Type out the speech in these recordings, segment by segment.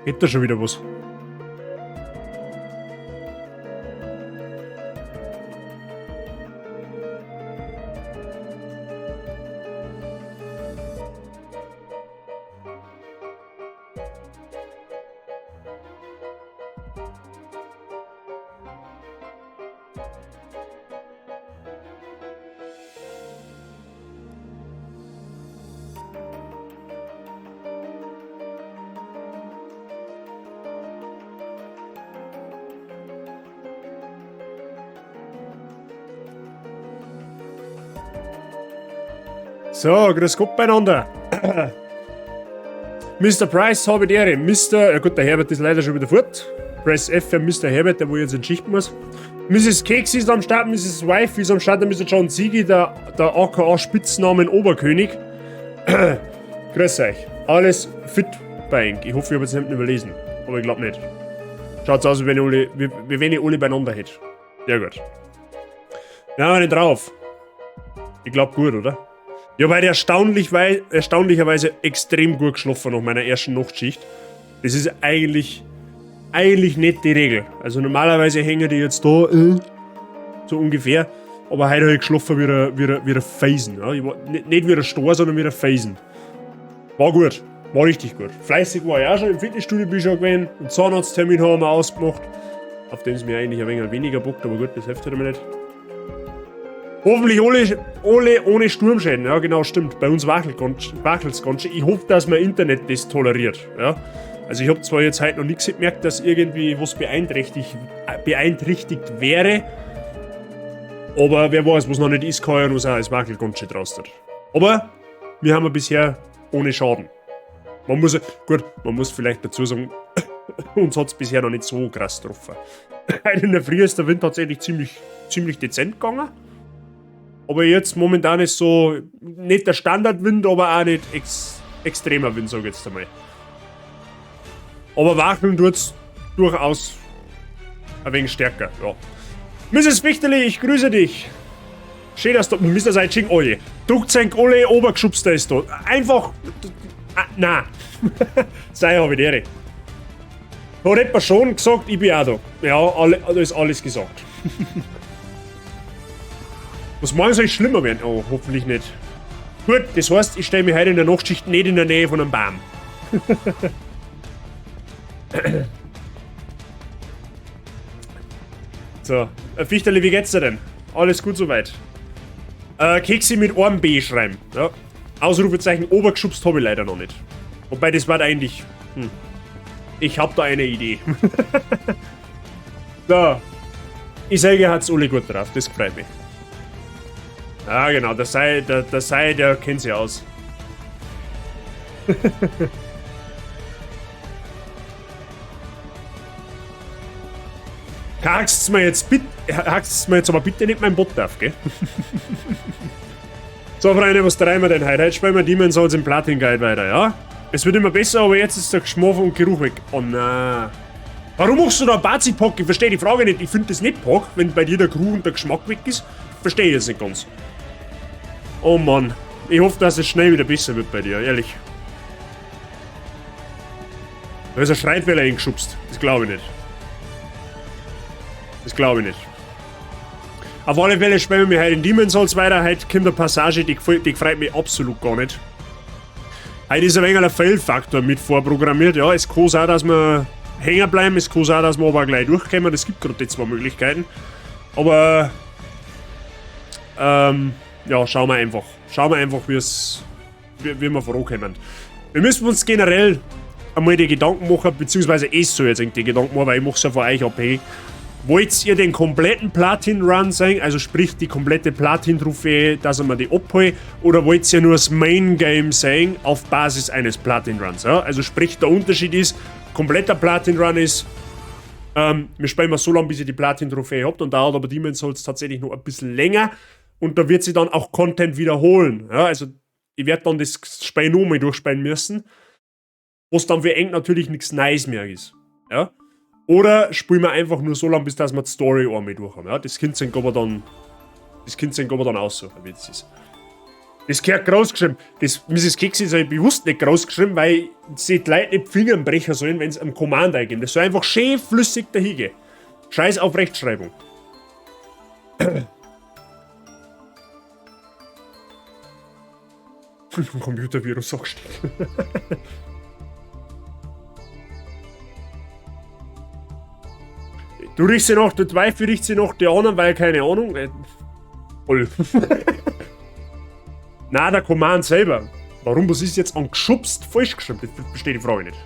Geht da schon wieder was? So, grüß Gott beieinander. Mr. Price habe die Ehre. Mr. Ja gut, der Herbert ist leider schon wieder fort. Press F für Mr. Herbert, der wo jetzt in Schicht muss. Mrs. Keks ist am Start, Mrs. Wife ist am Start, der Mr. John Siegi, der AKA Spitznamen Oberkönig. Grüß euch. Alles fit bei Ihnen. Ich hoffe, ich habe jetzt nicht überlesen. Aber ich glaube nicht. Schaut's aus, wie wenn ich alle beieinander hätte. Sehr gut. Wir haben nicht drauf. Ich glaub gut, oder? Ich habe heute erstaunlicherweise extrem gut geschlafen nach meiner ersten Nachtschicht. Das ist eigentlich nicht die Regel. Also normalerweise hängen die jetzt da, so ungefähr. Aber heute habe ich geschlafen wie ein Felsen. Ja? Ich war, nicht wie ein Stor, sondern wie ein Felsen. War gut. War richtig gut. Fleißig war ich auch schon. Im Fitnessstudio bin ich schon gewesen. Einen Zahnarzttermin haben wir ausgemacht. Auf den es mir eigentlich ein wenig weniger bockt, aber gut, das hilft halt immer nicht. Hoffentlich alle ohne Sturmschäden. Ja, genau, stimmt. Bei uns wackelt's ganz schön. Ich hoffe, dass mein Internet das toleriert. Ja? Also ich hab zwar jetzt heute noch nichts gemerkt, dass irgendwie was beeinträchtigt wäre. Aber wer weiß, was noch nicht ist, kann ja nur sein, es wackelt ganz schön draußen. Aber wir haben ja bisher ohne Schaden. Man muss, gut, man muss vielleicht dazu sagen, uns hat's bisher noch nicht so krass getroffen. Heute in der Früh ist der Wind tatsächlich ziemlich dezent gegangen. Aber jetzt momentan ist so, nicht der Standardwind, aber auch nicht extremer Wind, sag ich jetzt einmal. Aber wackeln tut's durchaus ein wenig stärker, ja. Mrs. Fichterli, ich grüße dich. Schön, dass du... Mr. Seitsching, oje. Druckzeug alle, Obergeschubster ist da. Einfach... Ah, nein. Sei hab ich die Ehre. Hat jemand schon gesagt, ich bin auch da. Ja, da ist alles gesagt. Was morgen soll schlimmer werden? Oh, hoffentlich nicht. Gut, das heißt, ich stelle mich heute in der Nachtschicht nicht in der Nähe von einem Baum. So, Fichterli, wie geht's dir denn? Alles gut soweit? Keksi mit einem B schreiben. Ja. Ausrufezeichen obergeschubst hab ich leider noch nicht. Wobei, das war eigentlich... Ich hab da eine Idee. So. Ich sage, er hat's alle gut drauf. Das freut mich. Ah, genau, der Sei, der kennt sich aus. Hackst's mir jetzt bitte, hackst's mir jetzt aber bitte nicht meinen Bot auf, gell? So, Freunde, was treiben wir denn heute? Heute spielen wir Demon's Souls im Platin Guide weiter, ja? Es wird immer besser, aber jetzt ist der Geschmack und Geruch weg. Oh nein. Warum machst du da Bazi-Pock? Ich verstehe die Frage nicht. Ich find das nicht Pock, wenn bei dir der Geruch und der Geschmack weg ist. Verstehe ich jetzt nicht ganz. Oh Mann. Ich hoffe, dass es schnell wieder besser wird bei dir, ehrlich. Da ist ein Schreitwelle eingeschubst. Das glaube ich nicht. Das glaube ich nicht. Auf alle Fälle spielen wir heute in Demon's Souls weiter. Heute kommt eine Passage, die gefreut mich absolut gar nicht. Heute ist ein wenig ein Fail-Faktor mit vorprogrammiert. Ja, es kann sein, dass wir hängen bleiben, es kann sein, dass wir aber gleich durchkommen. Es gibt gerade die zwei Möglichkeiten. Aber ja, schauen wir einfach. Schauen wir einfach, wie wir vorankommen. Wir müssen uns generell einmal die Gedanken machen, beziehungsweise ich soll jetzt die Gedanken machen, weil ich mach's ja von euch abhängig. Wollt ihr den kompletten Platin-Run sein, also sprich die komplette Platin-Trophäe, dass ich mir die abhole, oder wollt ihr nur das Main-Game sein auf Basis eines Platin-Runs? Ja? Also sprich, der Unterschied ist, kompletter Platin-Run ist, wir spielen mal so lange, bis ihr die Platin-Trophäe habt, und dauert aber Demon's Souls tatsächlich noch ein bisschen länger, und da wird sie dann auch Content wiederholen. Ja? Also ich werde dann das Spiel nochmal durchspielen müssen, was dann für eng natürlich nichts Neues mehr ist. Ja? Oder spielen wir einfach nur so lange, bis dass wir die Story einmal durch haben. Ja? Das Kind sind aber dann, das Kind sind aber dann aussuchen, wie das ist. Das gehört groß geschrieben. Das Mrs. Keksi ist halt bewusst nicht groß geschrieben, weil sie die Leute nicht Fingern brechen sollen, wenn sie am Command eingeben. Das soll einfach schön flüssig dahingehen. Scheiß auf Rechtschreibung. Computervirus angesteckt. Du riechst sie noch, der Zweifel riecht sie noch, die anderen, weil keine Ahnung. Voll. Na, der Command selber. Warum, was ist jetzt angeschubst falsch geschrieben? Das verstehe die Frage nicht.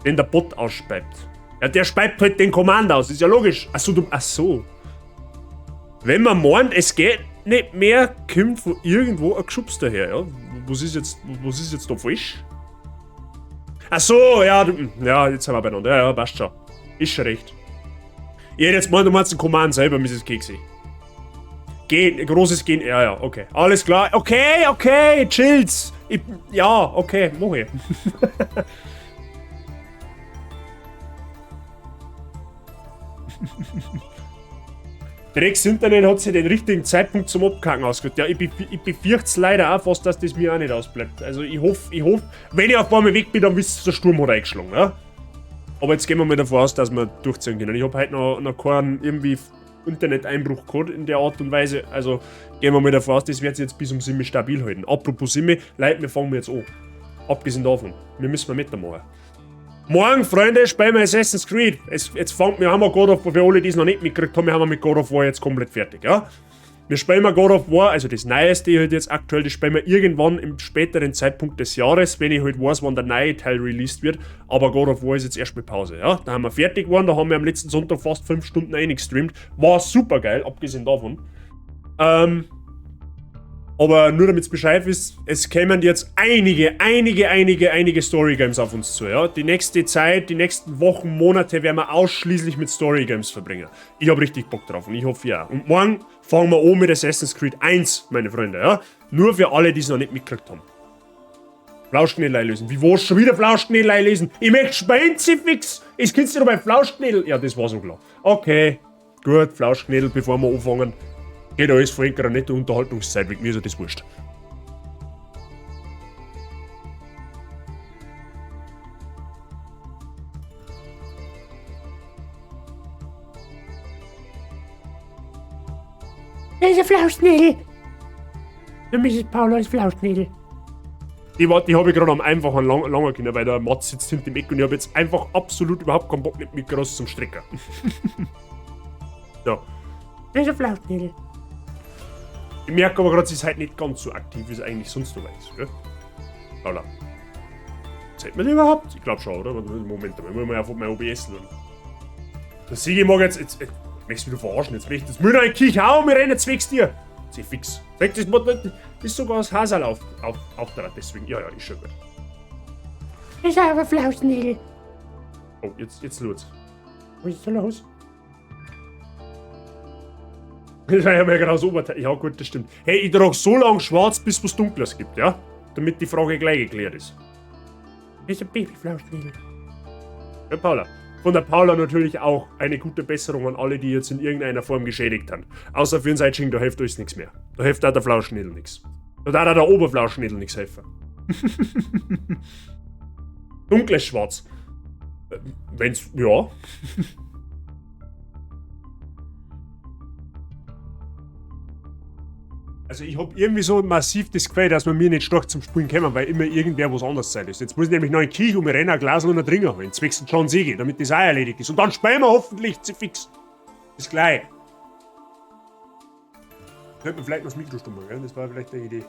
Den der Bot ausspeibt. Ja, der speibt halt den Command aus, ist ja logisch. Achso, du. Achso. Wenn man meint, es geht nicht mehr, kommt von irgendwo ein Geschubs daher, ja? Was ist jetzt da falsch? Achso, ja, du, ja, jetzt sind wir beieinander. Ja, ja, passt schon. Ist schon recht. Ich hätte jetzt gemeint, du meinst den Command selber, Mrs. Keksi. G, großes G, ja, ja, okay. Alles klar. Okay, okay, chills. Ich, ja, okay, mach ich. Drecks Internet hat sich den richtigen Zeitpunkt zum Abkacken ausgesucht. Ja, ich befürchte es leider auch fast, dass das mir auch nicht ausbleibt. Also ich hoffe, wenn ich auf einmal weg bin, dann wisst ihr, der Sturm hat eingeschlagen, ja? Aber jetzt gehen wir mal davon aus, dass wir durchziehen können. Ich hab heute noch keinen irgendwie Interneteinbruch gehabt in der Art und Weise. Also gehen wir mal davon aus, das wird sich jetzt bis um 7 stabil halten. Apropos 7, Leute, wir fangen jetzt an. Abgesehen davon, wir müssen mal mitmachen. Morgen, Freunde, spielen wir Assassin's Creed. Jetzt fangen wir, haben wir God of War, für alle, die es noch nicht mitgekriegt haben, wir haben mit God of War jetzt komplett fertig, ja? Wir spielen wir God of War, also das Neueste halt jetzt aktuell, das spielen wir irgendwann im späteren Zeitpunkt des Jahres, wenn ich halt weiß, wann der neue Teil released wird. Aber God of War ist jetzt erstmal Pause, ja? Da haben wir fertig geworden, da haben wir am letzten Sonntag fast 5 Stunden reingestreamt. War super geil, abgesehen davon. Aber nur damit ihr Bescheid wisst, es kämen jetzt einige Story Games auf uns zu, ja? Die nächste Zeit, die nächsten Wochen, Monate werden wir ausschließlich mit Story Games verbringen. Ich hab richtig Bock drauf und ich hoffe ja. Und morgen fangen wir an mit Assassin's Creed 1, meine Freunde, ja? Nur für alle, die es noch nicht mitgekriegt haben. Flauschknädel einlösen. Wie war's schon wieder Flauschknädel einlösen? Ich möchte spielen, fix! Es kennst du doch bei Flauschknädel. Ja, das war so klar. Okay, gut, Flauschknädel, bevor wir anfangen. Geht alles voll gerade nette Unterhaltungszeit, wegen mir ist ja das wurscht. Das ist ein Flauschknädel. Der Mrs. Paula ist Flauschknädel. Die habe ich gerade am einfachen langen können, weil der Mats sitzt hinter dem Eck und ich habe jetzt einfach absolut überhaupt keinen Bock mit groß zum Strecker. So. Das ist ein Flauschknädel. Ich merke aber gerade, sie ist halt nicht ganz so aktiv, wie es eigentlich sonst noch ist, gell? Paula. Sieht man die überhaupt? Ich glaub schon, oder? Moment, da muss ich mal auf mein OBS schauen. Der Sigi mag jetzt möchtest du mich verarschen? Jetzt möchte ich das Müller in die Kirche hauen, wir rennen zwecks dir. Sie fix. Sag, das ist sogar das Hasel auf der deswegen. Ja, ja, ist schon gut. Das ist aber Flauschnädel. Oh, jetzt lut's. Was ist da los? Das war ja mal genau so Oberteil. Ja, gut, das stimmt. Hey, ich trage so lange schwarz, bis es was Dunkles gibt, ja? Damit die Frage gleich geklärt ist. Das ist ein Babyflauschnädel. Ja, Paula. Von der Paula natürlich auch eine gute Besserung an alle, die jetzt in irgendeiner Form geschädigt haben. Außer für den Seitsching, da hilft euch nichts mehr. Da hilft auch der Flauschnädel nichts. Da darf auch der Oberflauschnädel nichts helfen. Dunkles Schwarz. Wenn's, ja. Also ich hab irgendwie so massiv das Gefühl, dass wir mir nicht stark zum Spielen kommen, weil immer irgendwer was anderes sein ist. Jetzt muss ich nämlich noch in die Kirche um ein Glas und einen Trinker holen, zwecks John Sigi, damit das auch erledigt ist. Und dann spielen wir hoffentlich fix. Bis gleich. Könnte man vielleicht noch das Mikro stumm machen, gell? Das war vielleicht eine Idee.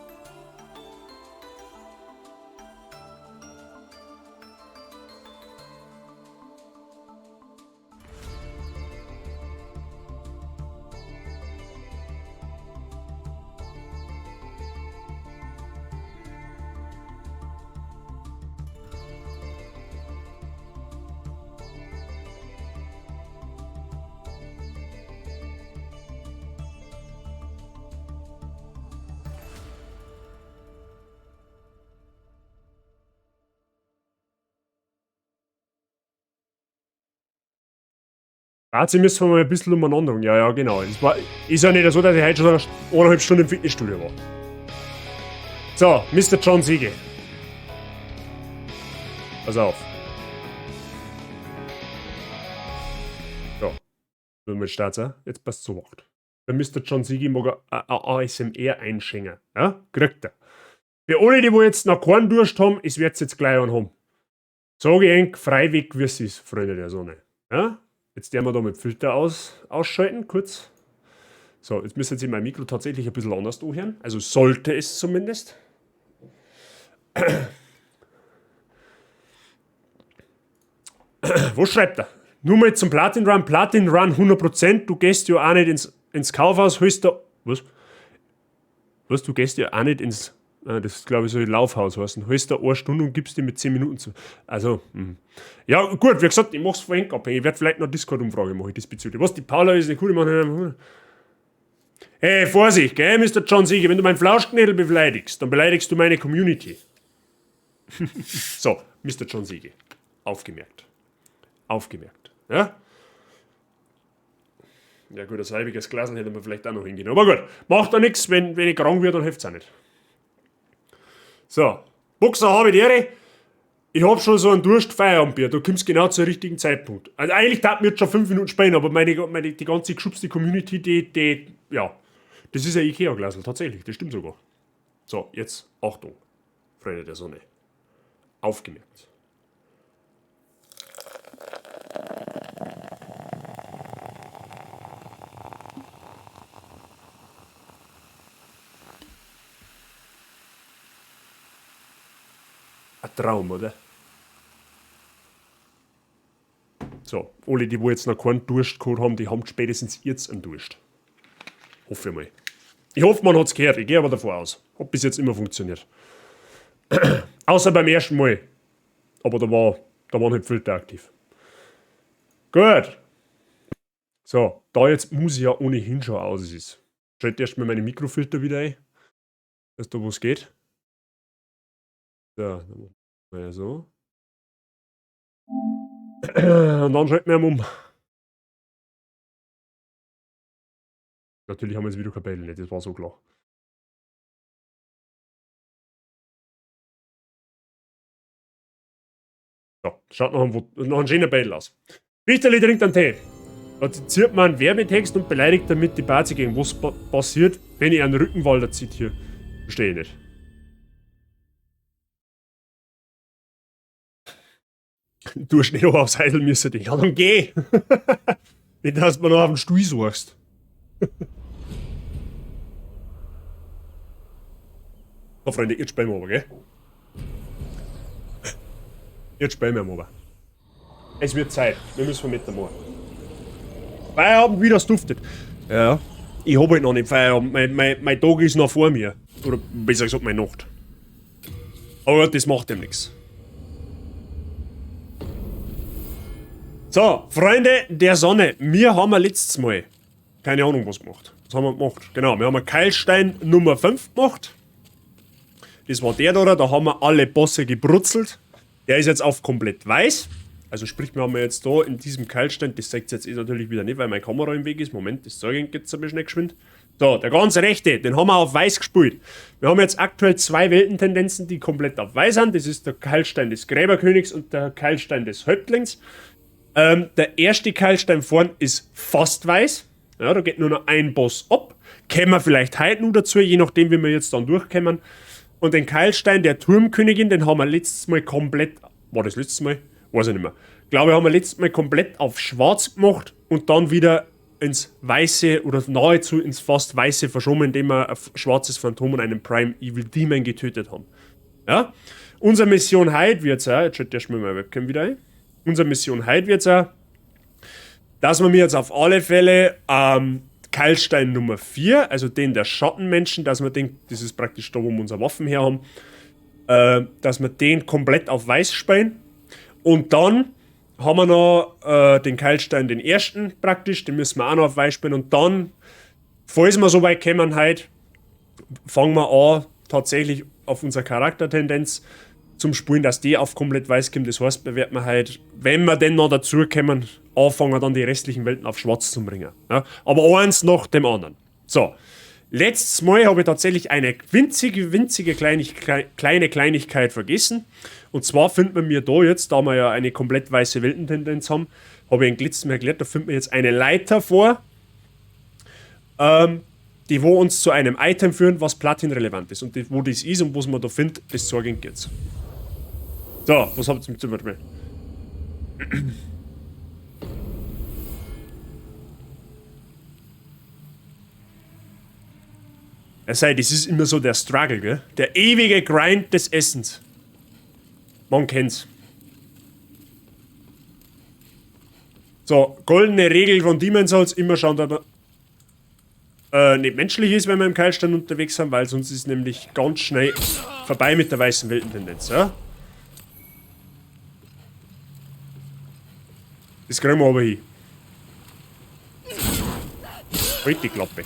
Warte, müssen wir mal ein bisschen umeinander. Ja, ja, genau. Es ist ja nicht so, dass ich heute schon 1,5 Stunden im Fitnessstudio war. So, Mr. John Siege. Pass auf. So. Nur mit Starter. Jetzt passt zu Wort. Der Mr. John Siege mag ein ASMR einschenken. Ja? Kriegt er. Für alle, die wo jetzt noch keinen Durst haben, es wird jetzt gleich einen haben. Sag ich eng, freiweg, wie es ist, Freunde der Sonne. Ja? Jetzt werden wir da mit Filter ausschalten, kurz. So, jetzt müsste sich mein Mikro tatsächlich ein bisschen anders anhören. Also sollte es zumindest. Wo schreibt er? Nur mal zum Platin Run. Platin Run 100%. Du gehst ja auch nicht ins Kaufhaus, holst da. Was? Was? Du gehst ja auch nicht ins. Das glaube ich soll Laufhaus heißen. Holst da eine Stunde und gibst dir mit 10 Minuten zu. Also, mh. Ja, gut, wie gesagt, ich mach's vorhin abhängig. Ich werde vielleicht noch Discord-Umfrage machen diesbezüglich. Was? Die Paula ist nicht cool, ich mach. Hey, Vorsicht, gell, Mr. John Siege, wenn du meinen Flauschknädel beleidigst, dann beleidigst du meine Community. So, Mr. John Siege. Aufgemerkt. Aufgemerkt. Ja? Ja gut, ein selbiges Glas hätte man vielleicht auch noch hingehen. Aber gut, macht da nichts, wenn ich krank werde, dann hilft's auch nicht. So, Boxer habe ich die Ehre. Ich hab schon so einen Durst Feierabendbier, du kommst genau zum richtigen Zeitpunkt. Also eigentlich tat mir jetzt schon 5 Minuten spielen, aber die ganze geschubste Community, die, ja, das ist ein Ikea-Glasl, tatsächlich, das stimmt sogar. So, jetzt Achtung, Freunde der Sonne. Aufgemerkt. Ein Traum, oder? So, alle, die wo jetzt noch keinen Durst gehabt haben, die haben spätestens jetzt einen Durst. Hoffe ich mal. Ich hoffe, man hat's gehört. Ich gehe aber davon aus. Hat bis jetzt immer funktioniert. Außer beim ersten Mal. Aber da waren halt Filter aktiv. Gut. So, da jetzt muss ich ja ohnehin schon aus ist. Schalte erstmal meine Mikrofilter wieder ein. Dass da was geht. So, dann machen wir ja so. Und dann schalten wir ihn um. Natürlich haben wir jetzt wieder kein Battle, nicht, das war so klar. So, schaut noch ein schöner Battle aus. Wichterli trinkt einen Tee. Da zitiert man einen Werbetext und beleidigt damit die Party gegen. Was passiert, wenn ich einen Rückenwalder zitiere? Verstehe ich nicht. Du hast nicht aufs Heidel müssen, dich. Ja, dann geh! Nicht, dass du mir noch auf den Stuhl suchst. So, Freunde, jetzt spielen wir aber, gell? Jetzt spielen wir aber. Es wird Zeit. Wir müssen mit der machen. Feierabend, wie das duftet. Ja, ich hab halt noch nicht Feierabend. Mein Tag ist noch vor mir. Oder besser gesagt, meine Nacht. Aber das macht ihm nichts. So, Freunde der Sonne, wir haben letztes Mal keine Ahnung was gemacht. Was haben wir gemacht? Genau, wir haben Keilstein Nummer 5 gemacht. Das war der da, da haben wir alle Bosse gebrutzelt. Der ist jetzt auf komplett weiß. Also sprich, wir haben jetzt da in diesem Keilstein, das zeigt jetzt natürlich wieder nicht, weil meine Kamera im Weg ist. Moment, das Zeug geht jetzt ein bisschen geschwind. So, der ganz rechte, den haben wir auf weiß gespielt. Wir haben jetzt aktuell 2 Weltentendenzen, die komplett auf weiß sind. Das ist der Keilstein des Gräberkönigs und der Keilstein des Häuptlings. Der erste Keilstein vorn ist fast weiß. Ja, da geht nur noch ein Boss ab. Kämen wir vielleicht heute noch dazu, je nachdem, wie wir jetzt dann durchkommen. Und den Keilstein der Turmkönigin, den haben wir letztes Mal komplett... War das letztes Mal? Weiß ich nicht mehr. Glaube ich, haben wir letztes Mal komplett auf schwarz gemacht und dann wieder ins Weiße oder nahezu ins fast Weiße verschoben, indem wir ein schwarzes Phantom und einen Prime Evil Demon getötet haben. Ja? Unsere Mission heute wird's auch... Jetzt schaut der schon mal meine Webcam wieder ein. Unsere Mission heute wird's auch, dass wir mir jetzt auf alle Fälle Keilstein Nummer 4, also den der Schattenmenschen, dass wir den, das ist praktisch da, wo wir unsere Waffen her haben, dass wir den komplett auf weiß spielen. Und dann haben wir noch den Keilstein, den ersten praktisch, den müssen wir auch noch auf weiß spielen. Und dann, falls wir so weit kommen heute, fangen wir an, tatsächlich auf unsere Charaktertendenz zum Spielen, dass die auf komplett weiß kommt. Das heißt, wir werden halt, wenn wir denn noch dazu kommen, anfangen, dann die restlichen Welten auf schwarz zu bringen. Ja? Aber eins nach dem anderen. So, Letztes Mal habe ich tatsächlich eine winzige, winzige kleine Kleinigkeit vergessen. Und zwar finden wir da jetzt, da wir ja eine komplett weiße Weltentendenz haben, habe ich letzten Mal erklärt, da finden wir jetzt eine Leiter vor, die wo uns zu einem Item führen, was platinrelevant ist. Und die, wo das ist und was man da findet, das zeige ich jetzt. So, was habt ihr mit zum Beispiel? Es sei, das ist immer so der Struggle, gell? Der ewige Grind des Essens. Man kennt's. So, goldene Regel von Demon's Souls, immer schauen, dass man nicht menschlich ist, wenn wir im Keilstein unterwegs sind, weil sonst ist nämlich ganz schnell vorbei mit der weißen Weltentendenz, ja? Das kriegen wir aber hin. Halt die Klappe.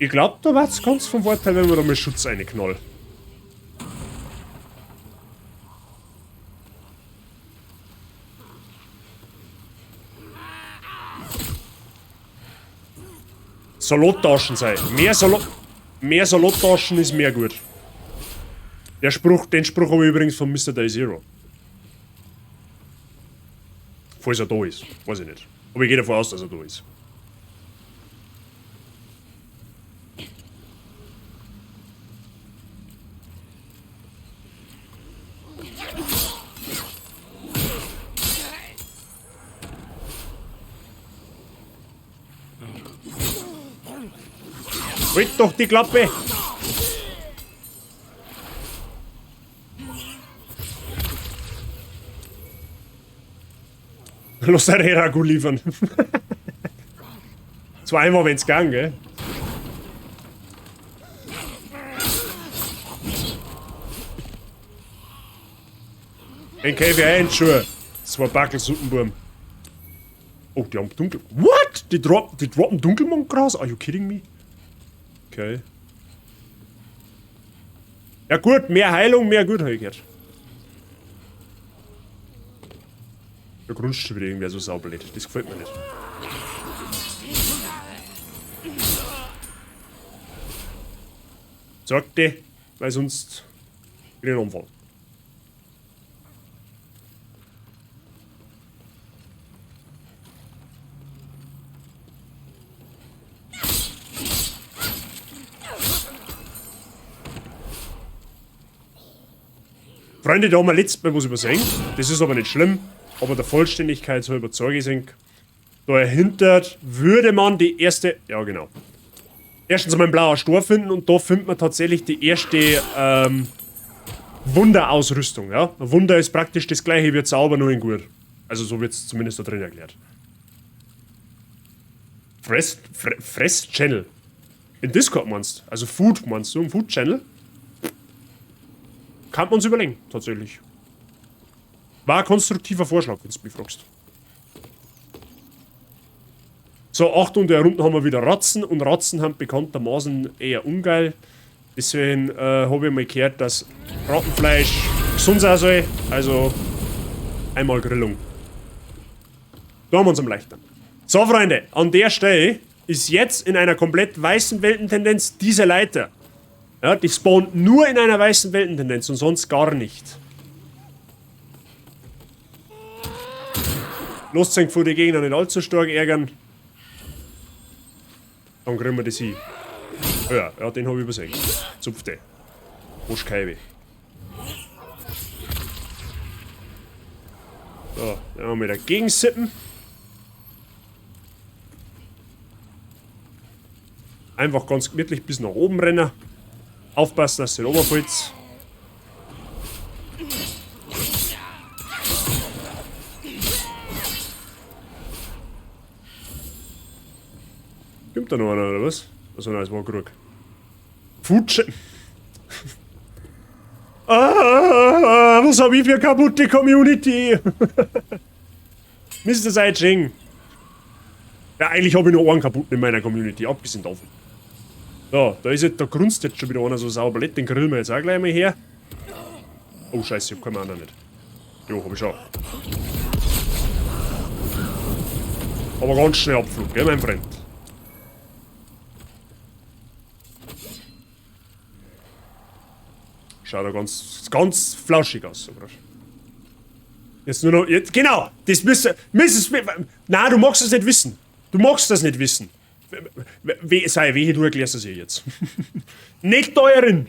Ich glaub, da war's ganz vom Vorteil, wenn wir da mal Schutz reinknallen. Salattaschen sein. Mehr Salattaschen ist mehr gut. Den Spruch habe ich übrigens von Mister Day Zero. Falls er da ist, weiß ich nicht. Aber ich gehe davon aus, dass er da ist. Halt doch die Klappe! Lass dein Ragout liefern. Zwar einmal, wenn's gang, gell? Den KW1 schon. 2 Backel Suppenburm. Oh, die haben dunkel. What? Die droppen Dunkelmondgras? Are you kidding me? Okay. Ja gut, mehr Heilung, mehr gut, hab ich gehört. Der grunzt schon wieder irgendwer so saublöd. Das gefällt mir nicht. Sag die, weil sonst krieg ich einen Unfall. Freunde, da haben wir letztes Mal was übersehen. Das ist aber nicht schlimm. Aber der Vollständigkeit halber zeige ich es. Dahinter würde man die erste... Ja, genau. Erstens einmal einen blauen Stor finden und da findet man tatsächlich die erste Wunderausrüstung. Ja? Ein Wunder ist praktisch das gleiche wie Zauber, nur in gut. Also so wird's zumindest da drin erklärt. Fress-Channel. In Discord meinst du? Also Food meinst du? Ein Food-Channel? Kann man uns überlegen, tatsächlich. War ein konstruktiver Vorschlag, wenn du mich fragst. So, Achtung, da unten haben wir wieder Ratzen. Und Ratzen haben bekanntermaßen eher ungeil. Deswegen habe ich mal gehört, dass Rattenfleisch gesund sein soll. Also einmal Grillung. Da haben wir uns am leichten. So, Freunde, an der Stelle ist jetzt in einer komplett weißen Weltentendenz diese Leiter. Ja, die spawnt nur in einer weißen Weltentendenz und sonst gar nicht. Lasst euch vor die Gegner nicht allzu stark ärgern. Dann kriegen wir das hin. Oh ja, ja, den hab ich übersehen. Zupfte. Arschkeibe. So, dann haben wir dagegen sippen. Einfach ganz gemütlich bis nach oben rennen. Aufpassen, dass du nicht runterfällst. Kommt da noch einer, oder was? Achso, nein, es war Krug. Futsche. Ah, was hab ich für kaputte Community? Mister Saijing. Ja, eigentlich hab ich nur einen kaputten in meiner Community, abgesehen davon. So, da ist jetzt, da grunzt jetzt schon wieder einer so sauber. Den grillen wir jetzt auch gleich mal her. Oh Scheiße, ich hab keinen anderen nicht. Jo, hab ich schon. Aber ganz schnell Abflug, gell, mein Freund? Schaut da ganz, ganz flauschig aus, so grad. Jetzt nur noch, jetzt, genau, das müsste, müsstest, nein, du magst das nicht wissen. Du magst das nicht wissen. Sei, wehe, du erklärst das hier jetzt. Nicht teuren!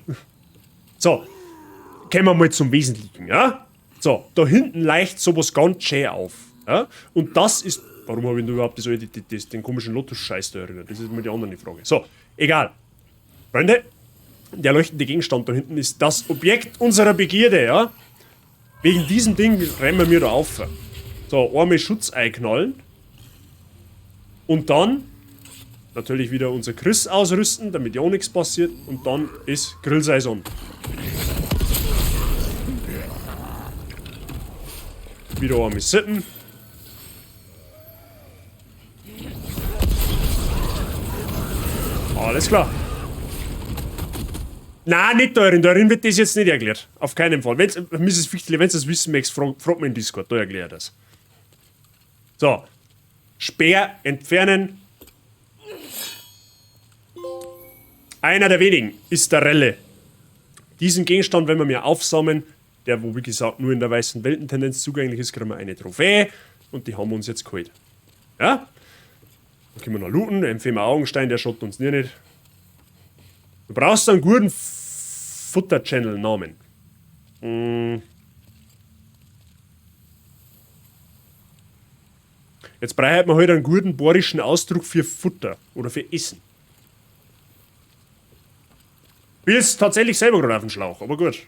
So, kommen wir mal zum Wesentlichen, ja? So, da hinten leicht sowas ganz schön auf. Ja? Und das ist, warum habe ich denn überhaupt das, den komischen Lotus-Scheiß da erinnert? Das ist mir die andere Frage. So, egal. Freunde, der leuchtende Gegenstand da hinten ist das Objekt unserer Begierde, ja? Wegen diesem Ding rennen wir da auf. So, einmal Schutz einknallen. Und dann natürlich wieder unser Chris ausrüsten, damit ja auch nichts passiert. Und dann ist Grillsaison. Wieder einmal sippen. Alles klar. Nein, nicht darin. Darin wird das jetzt nicht erklärt. Auf keinen Fall. Wenn's, Mrs. Fichtl, wenn du das wissen möchtest, frag mich in Discord. Da erkläre ich das. So. Speer entfernen. Einer der wenigen ist der Relle. Diesen Gegenstand, wenn wir mir aufsammeln, der wo wie gesagt nur in der weißen Weltentendenz zugänglich ist, kriegen wir eine Trophäe und die haben wir uns jetzt geholt. Ja? Dann können wir noch looten, empfehlen wir Augenstein, der schaut uns nie nicht. Du brauchst einen guten Futter-Channel-Namen. Jetzt braucht man halt einen guten bayerischen Ausdruck für Futter oder für Essen. Bin jetzt tatsächlich selber gerade auf dem Schlauch, aber gut.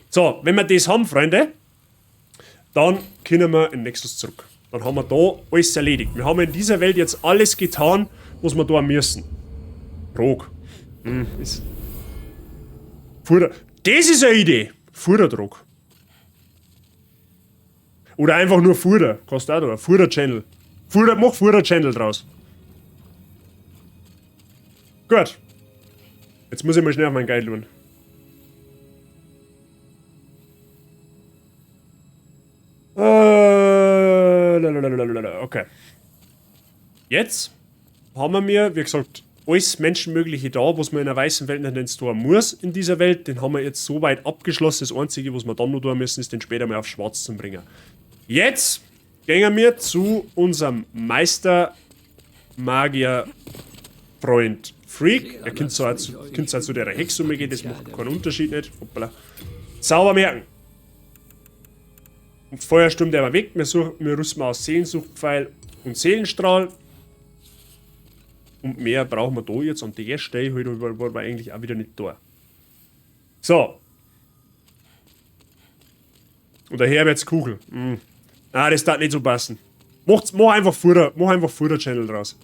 So, wenn wir das haben, Freunde, dann können wir in Nexus zurück. Dann haben wir da alles erledigt. Wir haben in dieser Welt jetzt alles getan, was wir da müssen. Trog. Ist Futter. Das ist eine Idee. Futterdruck. Oder einfach nur Futter. Kannst du auch da. Futter-Channel. Futter, mach Futter-Channel draus. Gut. Jetzt muss ich mal schnell auf meinen Guide schauen. Okay. Jetzt haben wir mir, wie gesagt, alles Menschenmögliche da, was man in der weißen Welt nicht tun muss in dieser Welt. Den haben wir jetzt so weit abgeschlossen. Das Einzige, was wir dann noch tun müssen, ist den später mal auf Schwarz zu bringen. Jetzt gehen wir zu unserem Meister Magier Freund Freak. Er kennt zwar zu der Hexe umgehen, das macht keinen Unterschied nicht. Hoppala. Sauber merken. Und Feuersturm, der war weg. Wir rüsten aus Seelensuchtpfeil und Seelenstrahl. Und mehr brauchen wir da jetzt an der Stelle, halt, war wir eigentlich auch wieder nicht da. So. Und der Herbertskugel. Ah, das darf nicht so passen. Mach einfach Futter-Channel draus.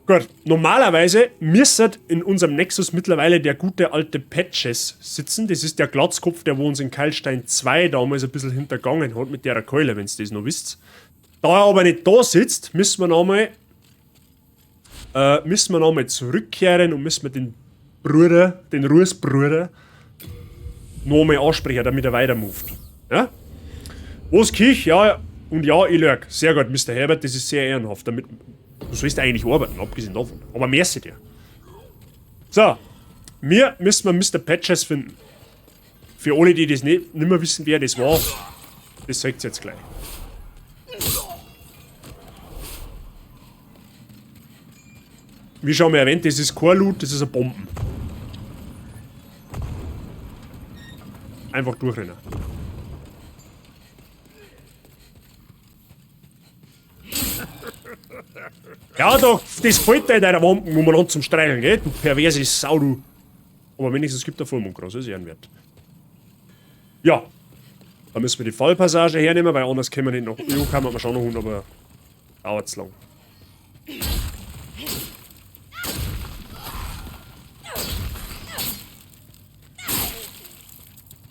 Gut, normalerweise müsste in unserem Nexus mittlerweile der gute alte Patches sitzen. Das ist der Glatzkopf, der wo uns in Keilstein 2 damals ein bisschen hintergangen hat mit der Keule, wenn's das noch wisst. Da er aber nicht da sitzt, müssen wir nochmal zurückkehren und müssen wir den Bruder, den Rußbruder, nochmal ansprechen, damit er weiter moved. Ja? Wo's Kich? Ja, und ja, ich lurk. Sehr gut, Mr. Herbert, das ist sehr ehrenhaft. Damit, du sollst eigentlich arbeiten, abgesehen davon. Aber merci dir. So, wir müssen Mr. Patches finden. Für alle, die das nicht mehr wissen, wer das war, das zeigt's jetzt gleich. Wie schon mal erwähnt, das ist kein Loot, das ist eine Bomben. Einfach durchrennen. Ja, doch, das gefällt dir in deiner Wampen, wo man an zum Streicheln, gell? Du perverse Sau, du. Aber wenigstens gibt der Vollmondgras, das ist ehrenwert. Ja. Da müssen wir die Fallpassage hernehmen, weil anders können wir nicht noch. Jo, kann man schon noch holen, aber dauert's lang.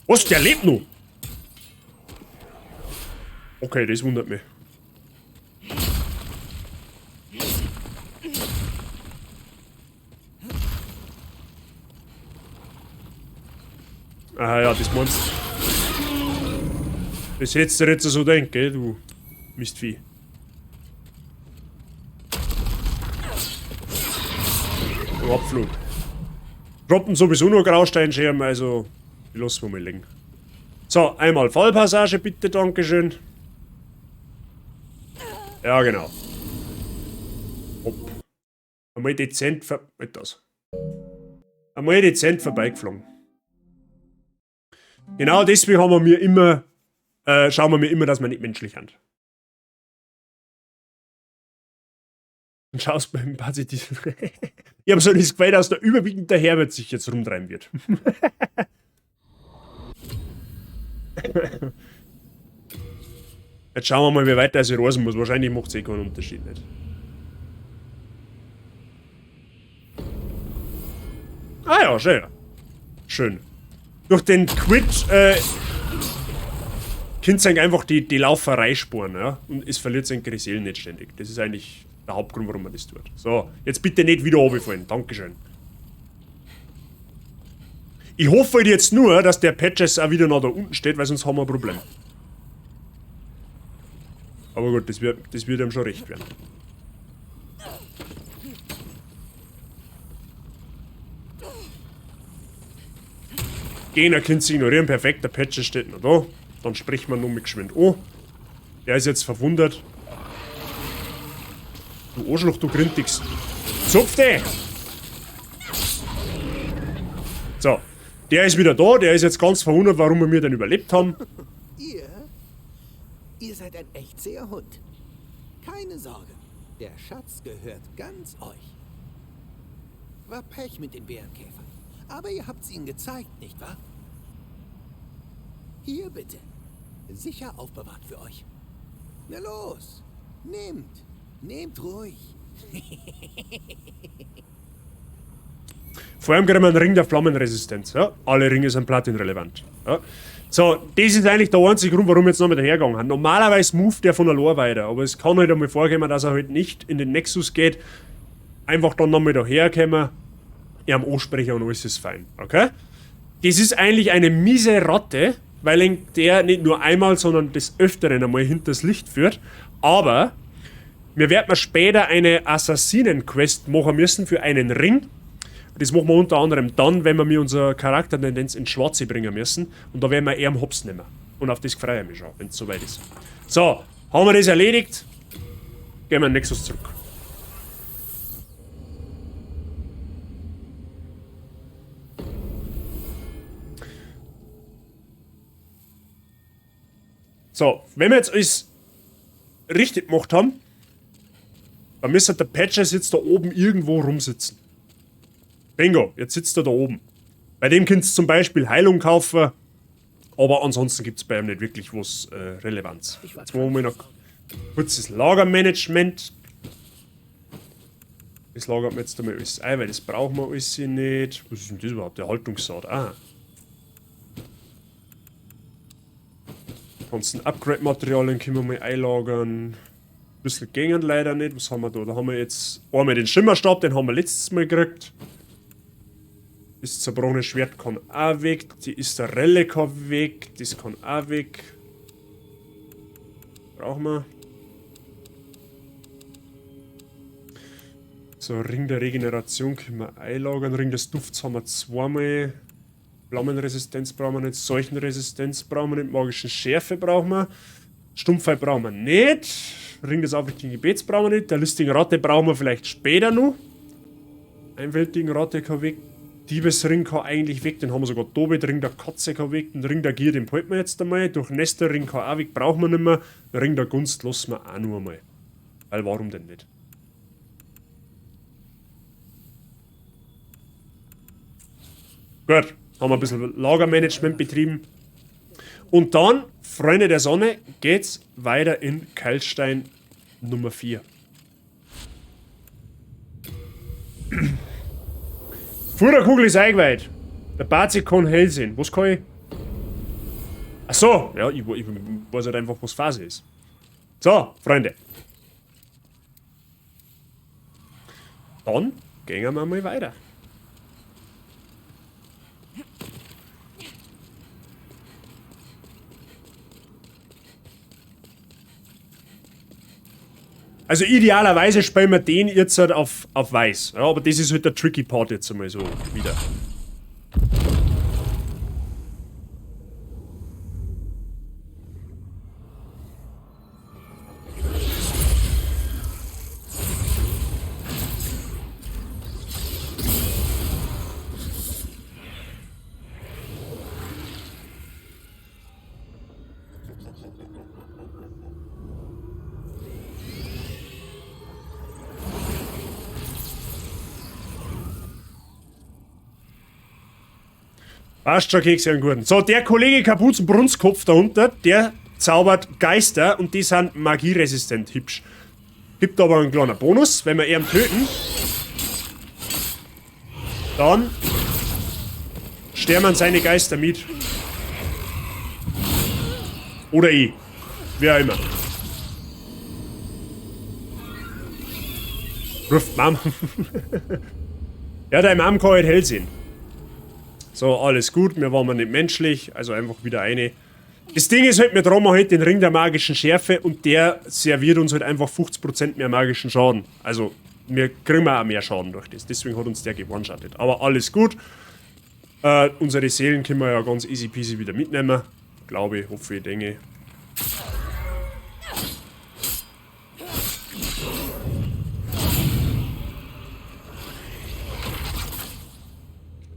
Was? Der lebt noch? Okay, das wundert mich. Aha, ja, das meinst du. Das hättest du jetzt so denken, gell, du Mistvieh. Du Abflug. Droppen sowieso nur Grausteinscherben, also die lassen wir mal liegen. So, einmal Fallpassage bitte, dankeschön. Ja, genau. Hopp. Einmal dezent ver... Das. Einmal dezent vorbeigeflogen. Genau deswegen haben wir mir immer, schauen wir mir immer, dass wir nicht menschlich sind. Und schaust beim Parasitismus. Ich hab so das Gefühl, dass der überwiegend der Herbert sich jetzt rumtreiben wird. Jetzt schauen wir mal, wie weit er sich reisen muss. Wahrscheinlich macht's eh keinen Unterschied nicht. Ah ja, schön. Schön. Durch den Quit könnt ihr einfach die Lauferei sparen, ja? Und es verliert seine Seelen nicht ständig. Das ist eigentlich der Hauptgrund, warum man das tut. So, jetzt bitte nicht wieder runterfallen. Dankeschön. Ich hoffe halt jetzt nur, dass der Patches auch wieder noch da unten steht, weil sonst haben wir ein Problem. Aber gut, das wird ihm schon recht werden. Gegner könnt ihr ignorieren, perfekt, der Patches steht noch da. Dann spricht man nur mit geschwind an. Der ist jetzt verwundert. Du Arschloch, du Grintigs. Zupf dich! So, der ist wieder da, der ist jetzt ganz verwundert, warum wir denn überlebt haben. Ihr seid ein echt zäher Hund. Keine Sorge, der Schatz gehört ganz euch. War Pech mit den Bärenkäfern, aber ihr habt's ihnen gezeigt, nicht wahr? Hier bitte, sicher aufbewahrt für euch. Na los, nehmt. Nehmt ruhig. Vor allem kriegen wir einen Ring der Flammenresistenz. Ja? Alle Ringe sind platinrelevant. Ja? So, das ist eigentlich der einzige Grund, warum wir jetzt noch mit dahergegangen sind. Normalerweise moved der von allein weiter, aber es kann halt einmal vorkommen, dass er halt nicht in den Nexus geht. Einfach dann nochmal daherkommen, ihm ansprechen und alles ist fein. Okay? Das ist eigentlich eine miese Ratte, weil der nicht nur einmal, sondern des Öfteren einmal hinters Licht führt. Aber wir werden später eine Assassinen-Quest machen müssen für einen Ring. Das machen wir unter anderem dann, wenn wir unsere Charaktertendenz ins Schwarze bringen müssen. Und da werden wir eher am Hops nehmen. Und auf das freue ich mich schon, wenn es soweit ist. So, haben wir das erledigt? Gehen wir in den Nexus zurück. So, wenn wir jetzt alles richtig gemacht haben, dann müsste der Patches jetzt da oben irgendwo rumsitzen. Bingo, jetzt sitzt er da oben. Bei dem könnt ihr zum Beispiel Heilung kaufen, aber ansonsten gibt's bei ihm nicht wirklich was Relevanz. Jetzt machen wir noch kurzes Lagermanagement. Das lagert man jetzt einmal alles ein, weil das brauchen wir alles hier nicht. Was ist denn das überhaupt? Der Haltungssaat. Ah. Ganzen Upgrade-Materialien können wir mal einlagern. Ein bisschen gängen leider nicht. Was haben wir da? Da haben wir jetzt einmal den Schimmerstab, den haben wir letztes Mal gekriegt. Das zerbrochene Schwert kann auch weg. Die Istarelle kann weg. Das kann auch weg. Brauchen wir. So, Ring der Regeneration können wir einlagern. Ring des Dufts haben wir zweimal. Flammenresistenz brauchen wir nicht. Seuchenresistenz brauchen wir nicht. Magischen Schärfe brauchen wir. Stumpfheit brauchen wir nicht. Ring des aufrichtigen Gebets brauchen wir nicht. Der listigen Ratte brauchen wir vielleicht später noch. Einfältigen Ratte kann weg. Diebesring kann eigentlich weg, den haben wir sogar da. Ring der Katze kann weg, den Ring der Gier, den behalten wir jetzt einmal. Durch Nesterring kann auch weg, brauchen wir nicht mehr. Den Ring der Gunst lassen wir auch nur einmal. Weil warum denn nicht? Gut, haben wir ein bisschen Lagermanagement betrieben. Und dann, Freunde der Sonne, geht's weiter in Keilstein Nummer 4. Futterkugel ist eingeweiht. Der Bazi kann hell sehen. Was kann ich? Ach so, ja, ich weiß halt einfach, was Phase ist. So, Freunde. Dann gehen wir mal weiter. Also idealerweise spielen wir den jetzt halt auf weiß. Ja, aber das ist halt der tricky Part jetzt einmal so wieder. Passt schon, Kekse einen guten. So, der Kollege Kapuzenbrunzkopf da unten, der zaubert Geister und die sind magieresistent hübsch. Gibt aber einen kleinen Bonus, wenn wir ihn töten. Dann sterben seine Geister mit. Oder ich. Wer auch immer. Ruft Mom. Ja, deine Mom kann halt hell sehen. So, alles gut, wir waren nicht menschlich, also einfach wieder eine. Das Ding ist halt, wir tragen halt den Ring der magischen Schärfe und der serviert uns halt einfach 50% mehr magischen Schaden. Also, wir kriegen auch mehr Schaden durch das, deswegen hat uns der gewone-shottet. Aber alles gut. Unsere Seelen können wir ja ganz easy peasy wieder mitnehmen. Glaube ich, hoffe ich, denke.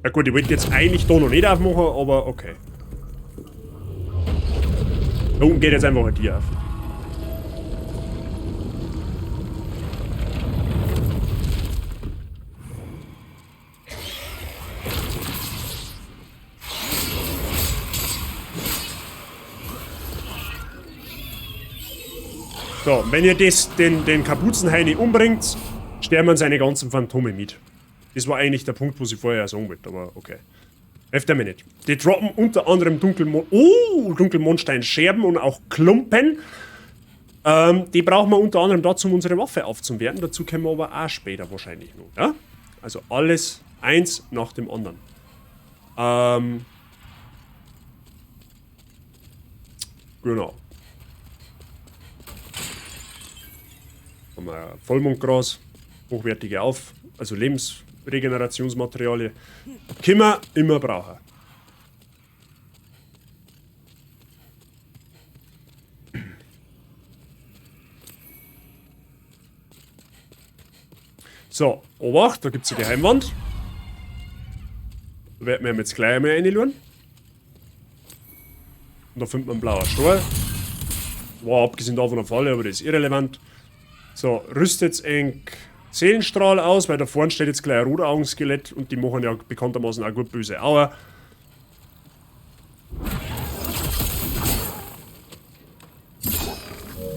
Ja gut, ich wollte jetzt eigentlich da noch nicht aufmachen, aber okay. Da unten geht jetzt einfach ein Tier auf. So, wenn ihr den Kapuzenheini umbringt, sterben seine ganzen Phantome mit. Das war eigentlich der Punkt, wo ich vorher sagen wollte, aber okay. Helft mir nicht. Die droppen unter anderem Dunkelmondstein-Scherben und auch Klumpen. Die brauchen wir unter anderem dazu, um unsere Waffe aufzuwerten. Dazu kommen wir aber auch später wahrscheinlich noch. Ja? Also alles eins nach dem anderen. Genau. Haben wir Vollmondgras, hochwertige Auf-, also Lebensregenerationsmaterialien. Können wir immer brauchen. So, Obacht, da gibt's eine Geheimwand. Da werden wir jetzt gleich einmal reinschauen. Und da findet man einen blauen Stor. War abgesehen davon eine Falle, aber das ist irrelevant. So, rüstet eng Seelenstrahl aus, weil da vorne steht jetzt gleich ein Rotaugenskelett und die machen ja bekanntermaßen auch gut böse Aua.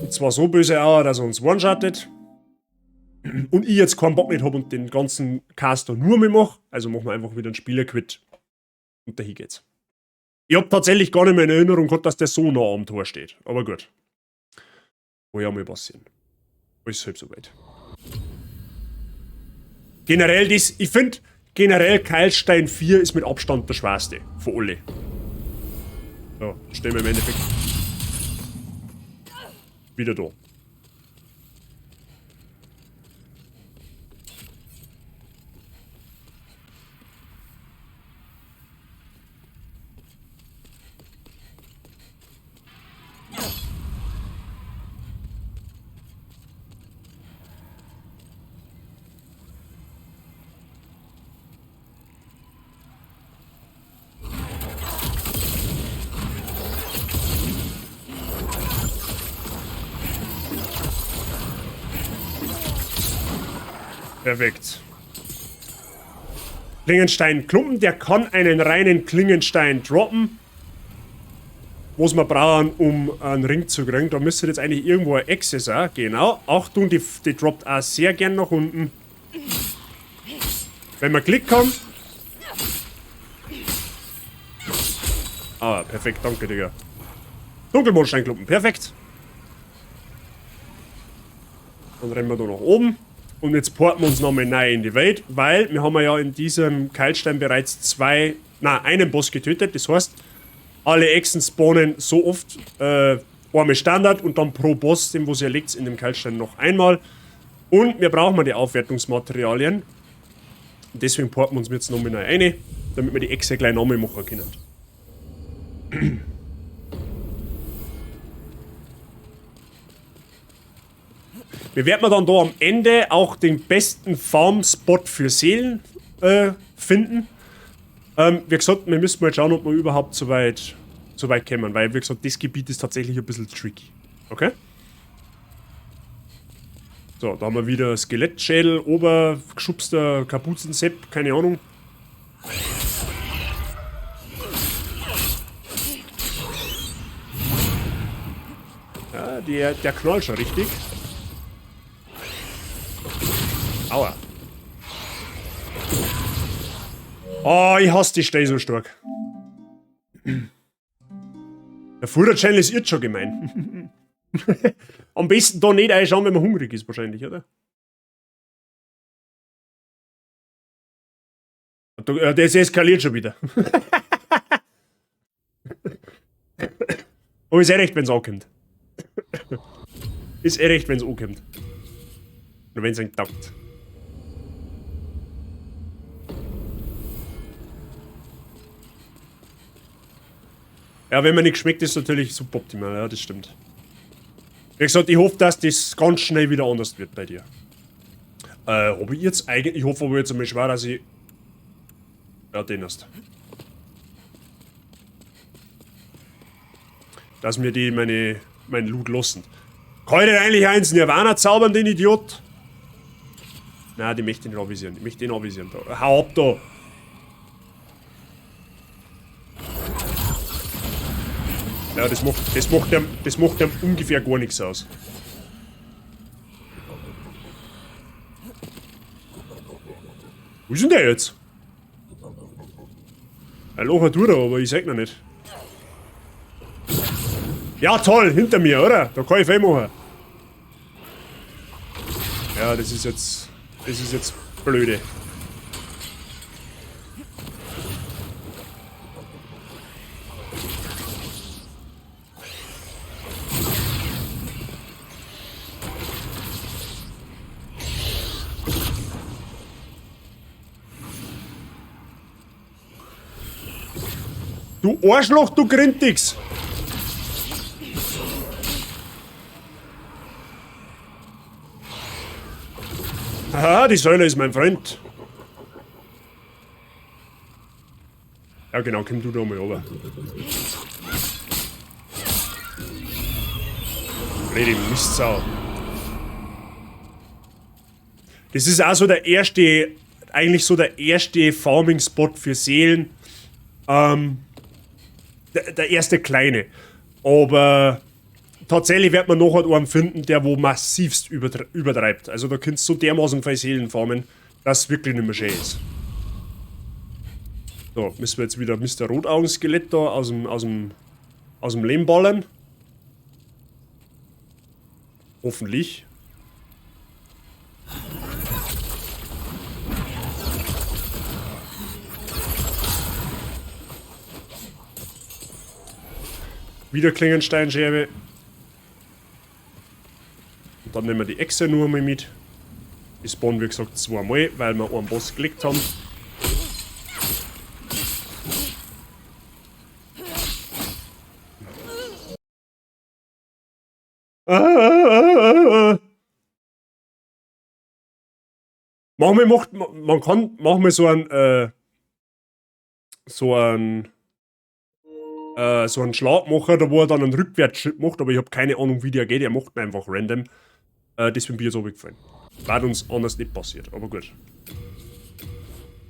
Und zwar so böse Aua, dass er uns one-shottet. Und ich jetzt keinen Bock nicht hab und den ganzen Caster nur mehr mach, also machen wir einfach wieder einen Spieler-Quit. Und dahin geht's. Ich hab tatsächlich gar nicht mehr in Erinnerung gehabt, dass der so nah am Tor steht. Aber gut. Kann ja mal passieren. Alles halb so weit. Generell, das, ich find, generell Keilstein 4 ist mit Abstand der schwerste von alle. So, stehen wir im Endeffekt wieder da. Perfekt. Klingenstein-Klumpen, der kann einen reinen Klingenstein droppen. Was wir brauchen, um einen Ring zu kriegen. Da müsste jetzt eigentlich irgendwo ein Echse sein. Genau. Achtung, die droppt auch sehr gern nach unten. Wenn wir Klick haben. Ah, perfekt, danke, Digga. Dunkelmondsteinklumpen, perfekt. Dann rennen wir da nach oben. Und jetzt porten wir uns nochmal neu in die Welt, weil wir haben ja in diesem Keilstein bereits einen Boss getötet. Das heißt, alle Echsen spawnen so oft, Einmal Standard und dann pro Boss, den wo sie erlegt, in dem Keilstein noch einmal. Und wir brauchen die Aufwertungsmaterialien. Und deswegen porten wir uns jetzt nochmal neu rein, damit wir die Echse gleich nochmal machen können. Wir werden dann da am Ende auch den besten Farm-Spot für Seelen finden. Wie gesagt, wir müssen mal schauen, ob wir überhaupt so weit kommen, weil, wie gesagt, das Gebiet ist tatsächlich ein bisschen tricky. Okay? So, da haben wir wieder Skelettschädel, obergeschubster Kapuzensepp, keine Ahnung. Ja, der knallt schon richtig. Aua. Oh, ich hasse die Stelle so stark. Der Futter-Channel ist jetzt schon gemein. Am besten da nicht einschauen, wenn man hungrig ist wahrscheinlich, oder? Das eskaliert schon wieder. Aber ist eh recht, wenn's ankommt. Ist eh recht, wenn's ankommt. Oder wenn's einen taugt. Ja, wenn man nicht schmeckt, ist natürlich suboptimal, ja, das stimmt. Wie gesagt, ich hoffe, dass das ganz schnell wieder anders wird bei dir. Hab ich jetzt eigentlich... Ich hoffe aber jetzt einmal schwer, dass ich... Ja, den hast. Dass mir die mein Loot lassen. Kann ich denn eigentlich eins Nirvana zaubern, den Idiot? Na, die möchte ich nicht anvisieren. Ich möchte den anvisieren. Da. Hau ab da! Ja, das macht dem ungefähr gar nichts aus. Wo ist denn der jetzt? Ein Loch tut er, aber ich seh noch nicht. Ja, toll, hinter mir, oder? Da kann ich viel machen. Ja, das ist jetzt blöde. Du Arschloch, du Grindix! Aha, die Säule ist mein Freund. Ja genau, komm du da mal runter. Blöde Mistsau. Das ist auch so der erste, eigentlich so der erste Farming-Spot für Seelen. Der erste kleine. Aber tatsächlich wird man noch einen finden, der wo massivst übertreibt. Also da kannst du so dermaßen viel Seelen farmen, dass es wirklich nicht mehr schön ist. So, müssen wir jetzt wieder Mister Rotaugen-Skelett da aus dem Lehm ballern. Hoffentlich. Wieder Klingensteinscherbe. Und dann nehmen wir die Echse nur mal mit. Die spawnen, wie gesagt, zweimal, weil wir einen Boss gelegt haben. Manchmal macht man kann manchmal so einen so einen Schlag machen, da wo er dann einen Rückwärtsschritt macht, aber ich hab keine Ahnung, wie der geht, er macht ihn einfach random. Deswegen bin ich jetzt runtergefallen. War uns anders nicht passiert, aber gut.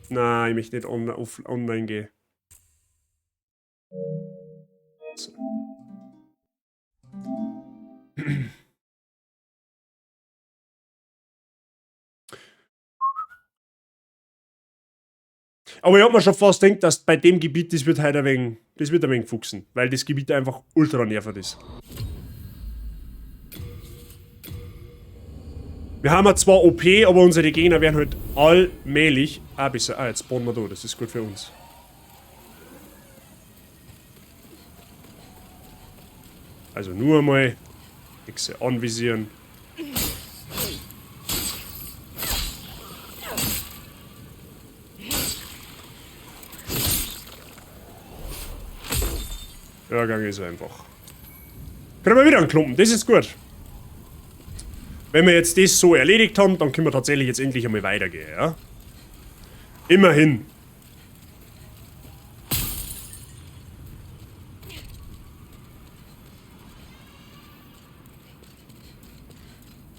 Nein, ich möchte nicht online gehen. So. Aber ich hab mir schon fast gedacht, dass bei dem Gebiet, das wird heute ein wenig, das wird ein wenig fuchsen, weil das Gebiet einfach ultra nervig ist. Wir haben ja zwar OP, aber unsere Gegner werden halt allmählich. Ah, besser. Ah, jetzt spawnen wir da, das ist gut für uns. Also nur einmal Hexe anvisieren. Ja, Gang ist einfach. Kriegen wir wieder einen Klumpen, das ist gut. Wenn wir jetzt das so erledigt haben, dann können wir tatsächlich jetzt endlich einmal weitergehen, ja? Immerhin.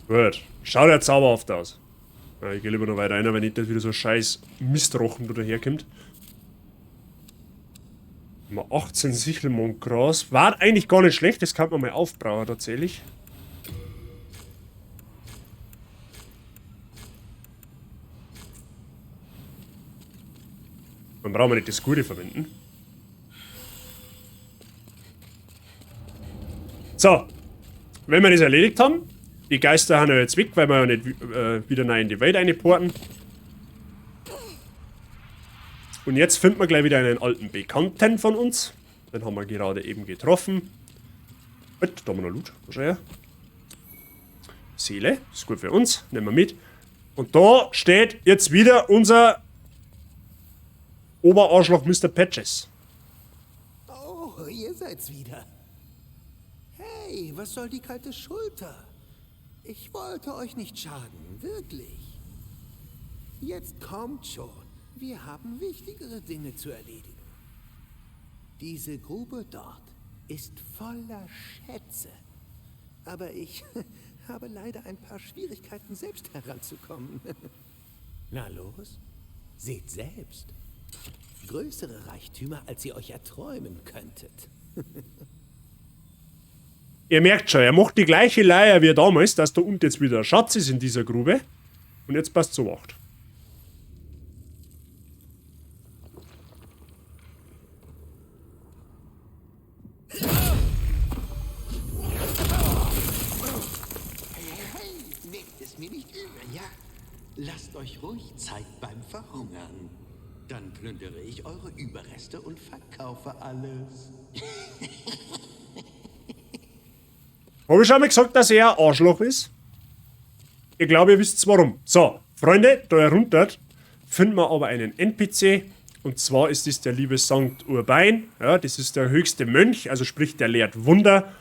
Gut. Schaut ja zauberhaft aus. Ja, ich gehe lieber noch weiter rein, wenn nicht das wieder so ein scheiß Mistrochen da daherkommt. Mal 18 Sichelmondgras. War eigentlich gar nicht schlecht, das kann man mal aufbrauchen tatsächlich. Dann brauchen wir nicht das Gute verwenden. So. Wenn wir das erledigt haben, die Geister haben ja jetzt weg, weil wir ja nicht wieder rein in die Welt reinporten. Und jetzt finden wir gleich wieder einen alten Bekannten von uns. Den haben wir gerade eben getroffen. Und, da haben wir noch Loot. Schau her. Seele, ist gut für uns. Nehmen wir mit. Und da steht jetzt wieder unser Oberarschloch Mister Patches. Oh, ihr seid's wieder. Hey, was soll die kalte Schulter? Ich wollte euch nicht schaden, wirklich. Jetzt kommt schon. Wir haben wichtigere Dinge zu erledigen. Diese Grube dort ist voller Schätze. Aber ich habe leider ein paar Schwierigkeiten, selbst heranzukommen. Na los, seht selbst. Größere Reichtümer, als ihr euch erträumen könntet. Ihr merkt schon, er macht die gleiche Leier wie damals, dass da unten jetzt wieder ein Schatz ist in dieser Grube. Und jetzt passt so 8. Hey, hey, nehmt es mir nicht übel, ja? Lasst euch ruhig Zeit beim Verhungern. Dann plündere ich eure Überreste und verkaufe alles. Hab ich schon mal gesagt, dass er ein Arschloch ist? Ich glaube, ihr wisst warum. So, Freunde, da herunter finden wir aber einen NPC. Und zwar ist das der liebe Sankt Urbain. Ja, das ist der höchste Mönch, also sprich, der lehrt Wunder.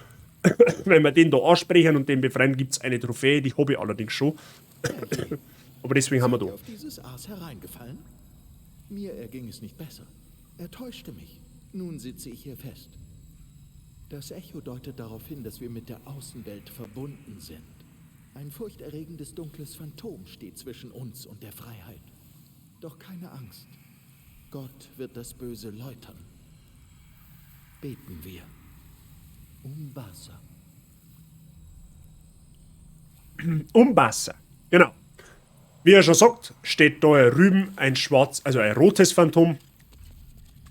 Wenn wir den da ansprechen und den befreien, gibt's eine Trophäe, die hab ich allerdings schon. Aber deswegen haben wir da. Seid ihr auf dieses Aas hereingefallen? Mir erging es nicht besser. Er täuschte mich. Nun sitze ich hier fest. Das Echo deutet darauf hin, dass wir mit der Außenwelt verbunden sind. Ein furchterregendes, dunkles Phantom steht zwischen uns und der Freiheit. Doch keine Angst. Gott wird das Böse läutern. Beten wir. Umbasa. Umbasa, genau. Wie er schon sagt, steht da drüben ein schwarz, also ein rotes Phantom.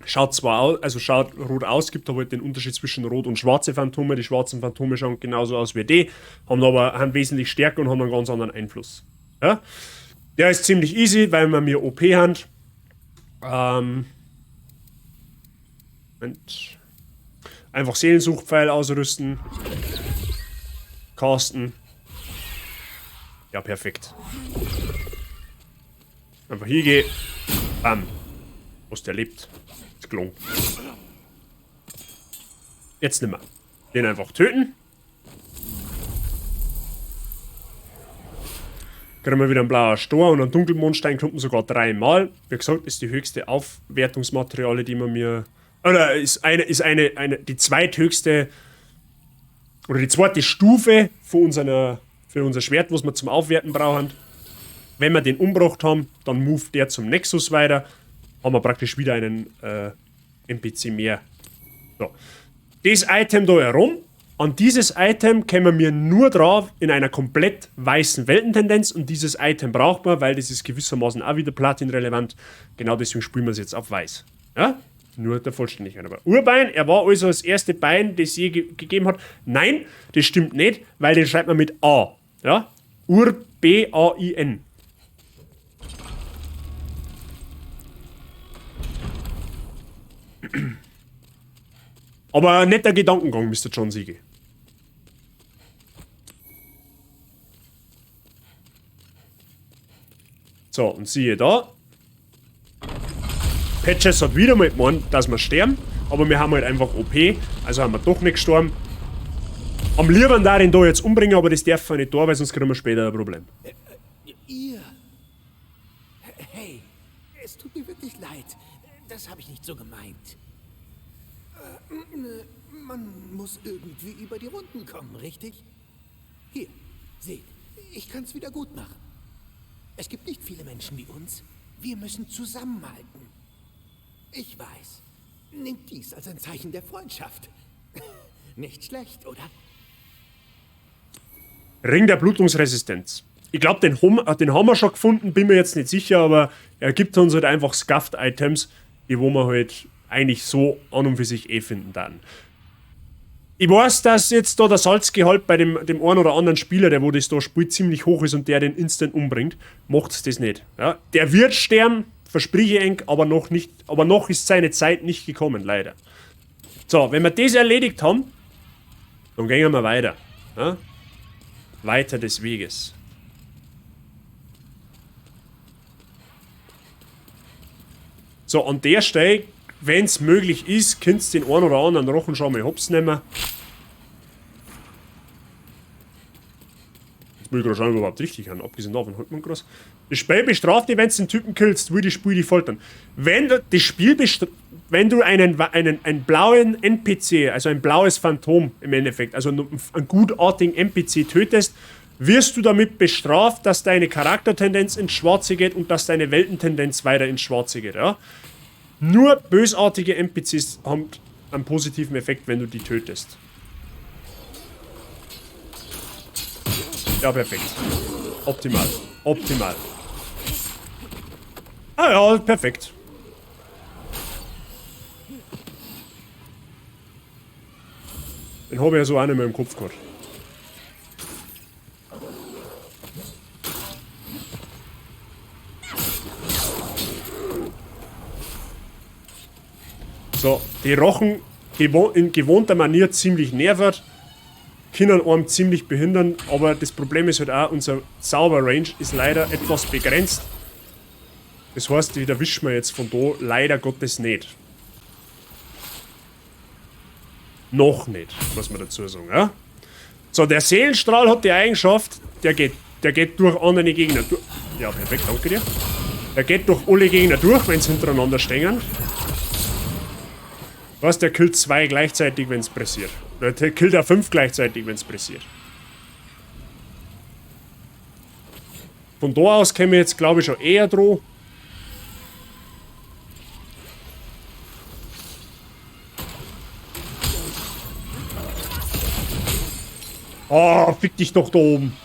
Schaut zwar aus, also schaut rot aus, gibt aber halt den Unterschied zwischen rot und schwarze Phantome. Die schwarzen Phantome schauen genauso aus wie die, haben aber haben wesentlich stärker und haben einen ganz anderen Einfluss. Ja? Der ist ziemlich easy, weil wir mir OP haben. Moment. Einfach Seelensuchpfeil ausrüsten. Casten. Ja, perfekt. Einfach hier geh. Bam. Was der lebt. Ist gelungen. Jetzt nimmer. Den einfach töten. Kriegen wir wieder einen blauen Stor und einen Dunkelmondsteinklumpen sogar dreimal. Wie gesagt, ist die höchste Aufwertungsmaterialien, die man mir. Oder ist eine, ist eine, eine, die zweithöchste. Oder die zweite Stufe für unser Schwert, was wir zum Aufwerten brauchen. Wenn wir den umgebracht haben, dann moved der zum Nexus weiter. Haben wir praktisch wieder einen NPC mehr. So. Das Item da herum. An dieses Item kommen wir nur drauf in einer komplett weißen Weltentendenz. Und dieses Item braucht man, weil das ist gewissermaßen auch wieder platinrelevant. Genau deswegen spielen wir es jetzt auf weiß. Ja? Nur der Vollständigkeit. Aber Urbain, er war also das erste Bein, das je gegeben hat. Nein, das stimmt nicht, weil den schreibt man mit A. Ja? Ur B A I N. Aber ein netter Gedankengang, Mister John Siege. So, und siehe da. Patches hat wieder mal gemeint, dass wir sterben, aber wir haben halt einfach OP, also haben wir doch nicht gestorben. Am liebsten da ihn da jetzt umbringen, aber das darf wir nicht da, weil sonst kriegen wir später ein Problem. Ihr. Hey, es tut mir wirklich leid. Das habe ich nicht so gemeint. Man muss irgendwie über die Runden kommen, richtig? Hier, seht, ich kann's wieder gut machen. Es gibt nicht viele Menschen wie uns. Wir müssen zusammenhalten. Ich weiß. Nehmt dies als ein Zeichen der Freundschaft. Nicht schlecht, oder? Ring der Blutungsresistenz. Ich glaub, den haben wir schon gefunden, bin mir jetzt nicht sicher, aber er gibt uns halt einfach Scuffed-Items, die wo wir halt eigentlich so an und für sich eh finden dann. Ich weiß, dass jetzt da der Salzgehalt bei dem einen oder anderen Spieler, der wo das da spielt, ziemlich hoch ist und der den instant umbringt, macht's das nicht. Ja? Der wird sterben, verspreche ich eng, aber noch nicht, aber noch ist seine Zeit nicht gekommen, leider. So, wenn wir das erledigt haben, dann gehen wir weiter. Ja? Weiter des Weges. So, an der Stelle, wenn's möglich ist, könnt's den einen oder anderen Rochen schon mal hops nehmen. Jetzt muss ich gerade schauen, ob ich überhaupt richtig an. Abgesehen davon holt man groß. Das Spiel bestraft dich, wenn's den Typen killst, will das Spiel dich foltern. Wenn du das Spiel bestra-, wenn du einen, einen, einen blauen NPC, also ein blaues Phantom im Endeffekt, also einen gutartigen NPC tötest, wirst du damit bestraft, dass deine Charaktertendenz ins Schwarze geht und dass deine Weltentendenz weiter ins Schwarze geht, ja? Nur bösartige N P Cs haben einen positiven Effekt, wenn du die tötest. Ja, perfekt. Optimal. Optimal. Ah ja, perfekt. Den hab ich ja so auch nicht mehr im Kopf gehabt. So, die Rochen in gewohnter Manier ziemlich nervt, können einem ziemlich behindern, aber das Problem ist halt auch, unser Zauber-Range ist leider etwas begrenzt. Das heißt, die erwischen wir jetzt von da leider Gottes nicht. Noch nicht, muss man dazu sagen, ja? So, der Seelenstrahl hat die Eigenschaft, der geht durch andere Gegner Ja, perfekt, danke dir. Der geht durch alle Gegner durch, wenn's hintereinander stehen. Was, der killt 2 gleichzeitig, wenn's pressiert. Oder der killt auch 5 gleichzeitig, wenn's pressiert. Von da aus käme ich jetzt, glaub ich, schon eher dran. Oh, fick dich doch da oben.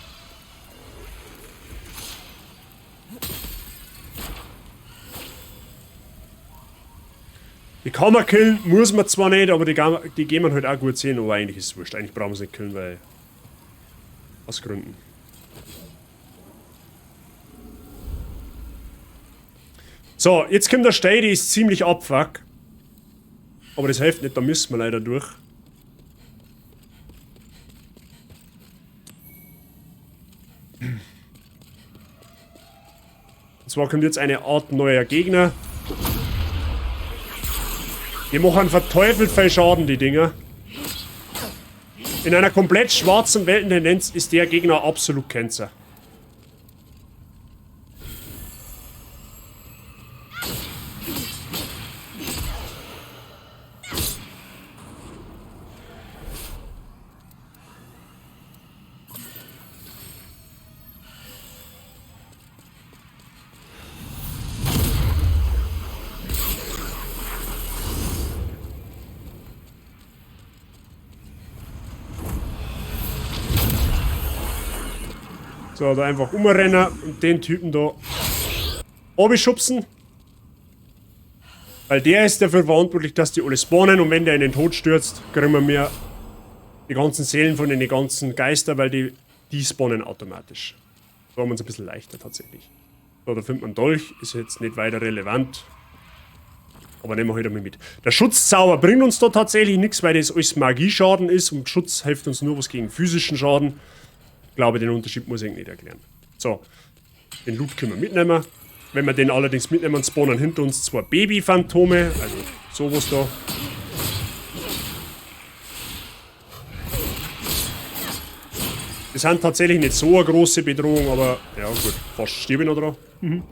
Die kann man killen, muss man zwar nicht, aber die gehen man halt auch gut sehen, aber eigentlich ist es wurscht. Eigentlich brauchen wir es nicht killen, weil... Aus Gründen. So, jetzt kommt der Stelle, die ist ziemlich abfuck. Aber das hilft nicht, da müssen wir leider durch. Und zwar kommt jetzt eine Art neuer Gegner. Die machen verteufelt viel Schaden, die Dinger. In einer komplett schwarzen Weltentendenz ist der Gegner absolut Cancer. So, da einfach umrennen und den Typen da abschubsen. Weil der ist dafür verantwortlich, dass die alle spawnen und wenn der in den Tod stürzt, kriegen wir mehr die ganzen Seelen von den ganzen Geister, weil die spawnen automatisch. Da haben wir uns ein bisschen leichter tatsächlich. So, da findet man Dolch, ist jetzt nicht weiter relevant. Aber nehmen wir halt einmal mit. Der Schutzzauber bringt uns da tatsächlich nichts, weil das alles Magieschaden ist und Schutz hilft uns nur was gegen physischen Schaden. Ich glaube, den Unterschied muss ich nicht erklären. So, den Loot können wir mitnehmen. Wenn wir den allerdings mitnehmen, spawnen hinter uns zwei Baby-Phantome. Also sowas da. Das sind tatsächlich nicht so eine große Bedrohung, aber ja gut, fast stirb ich noch dran. Mhm.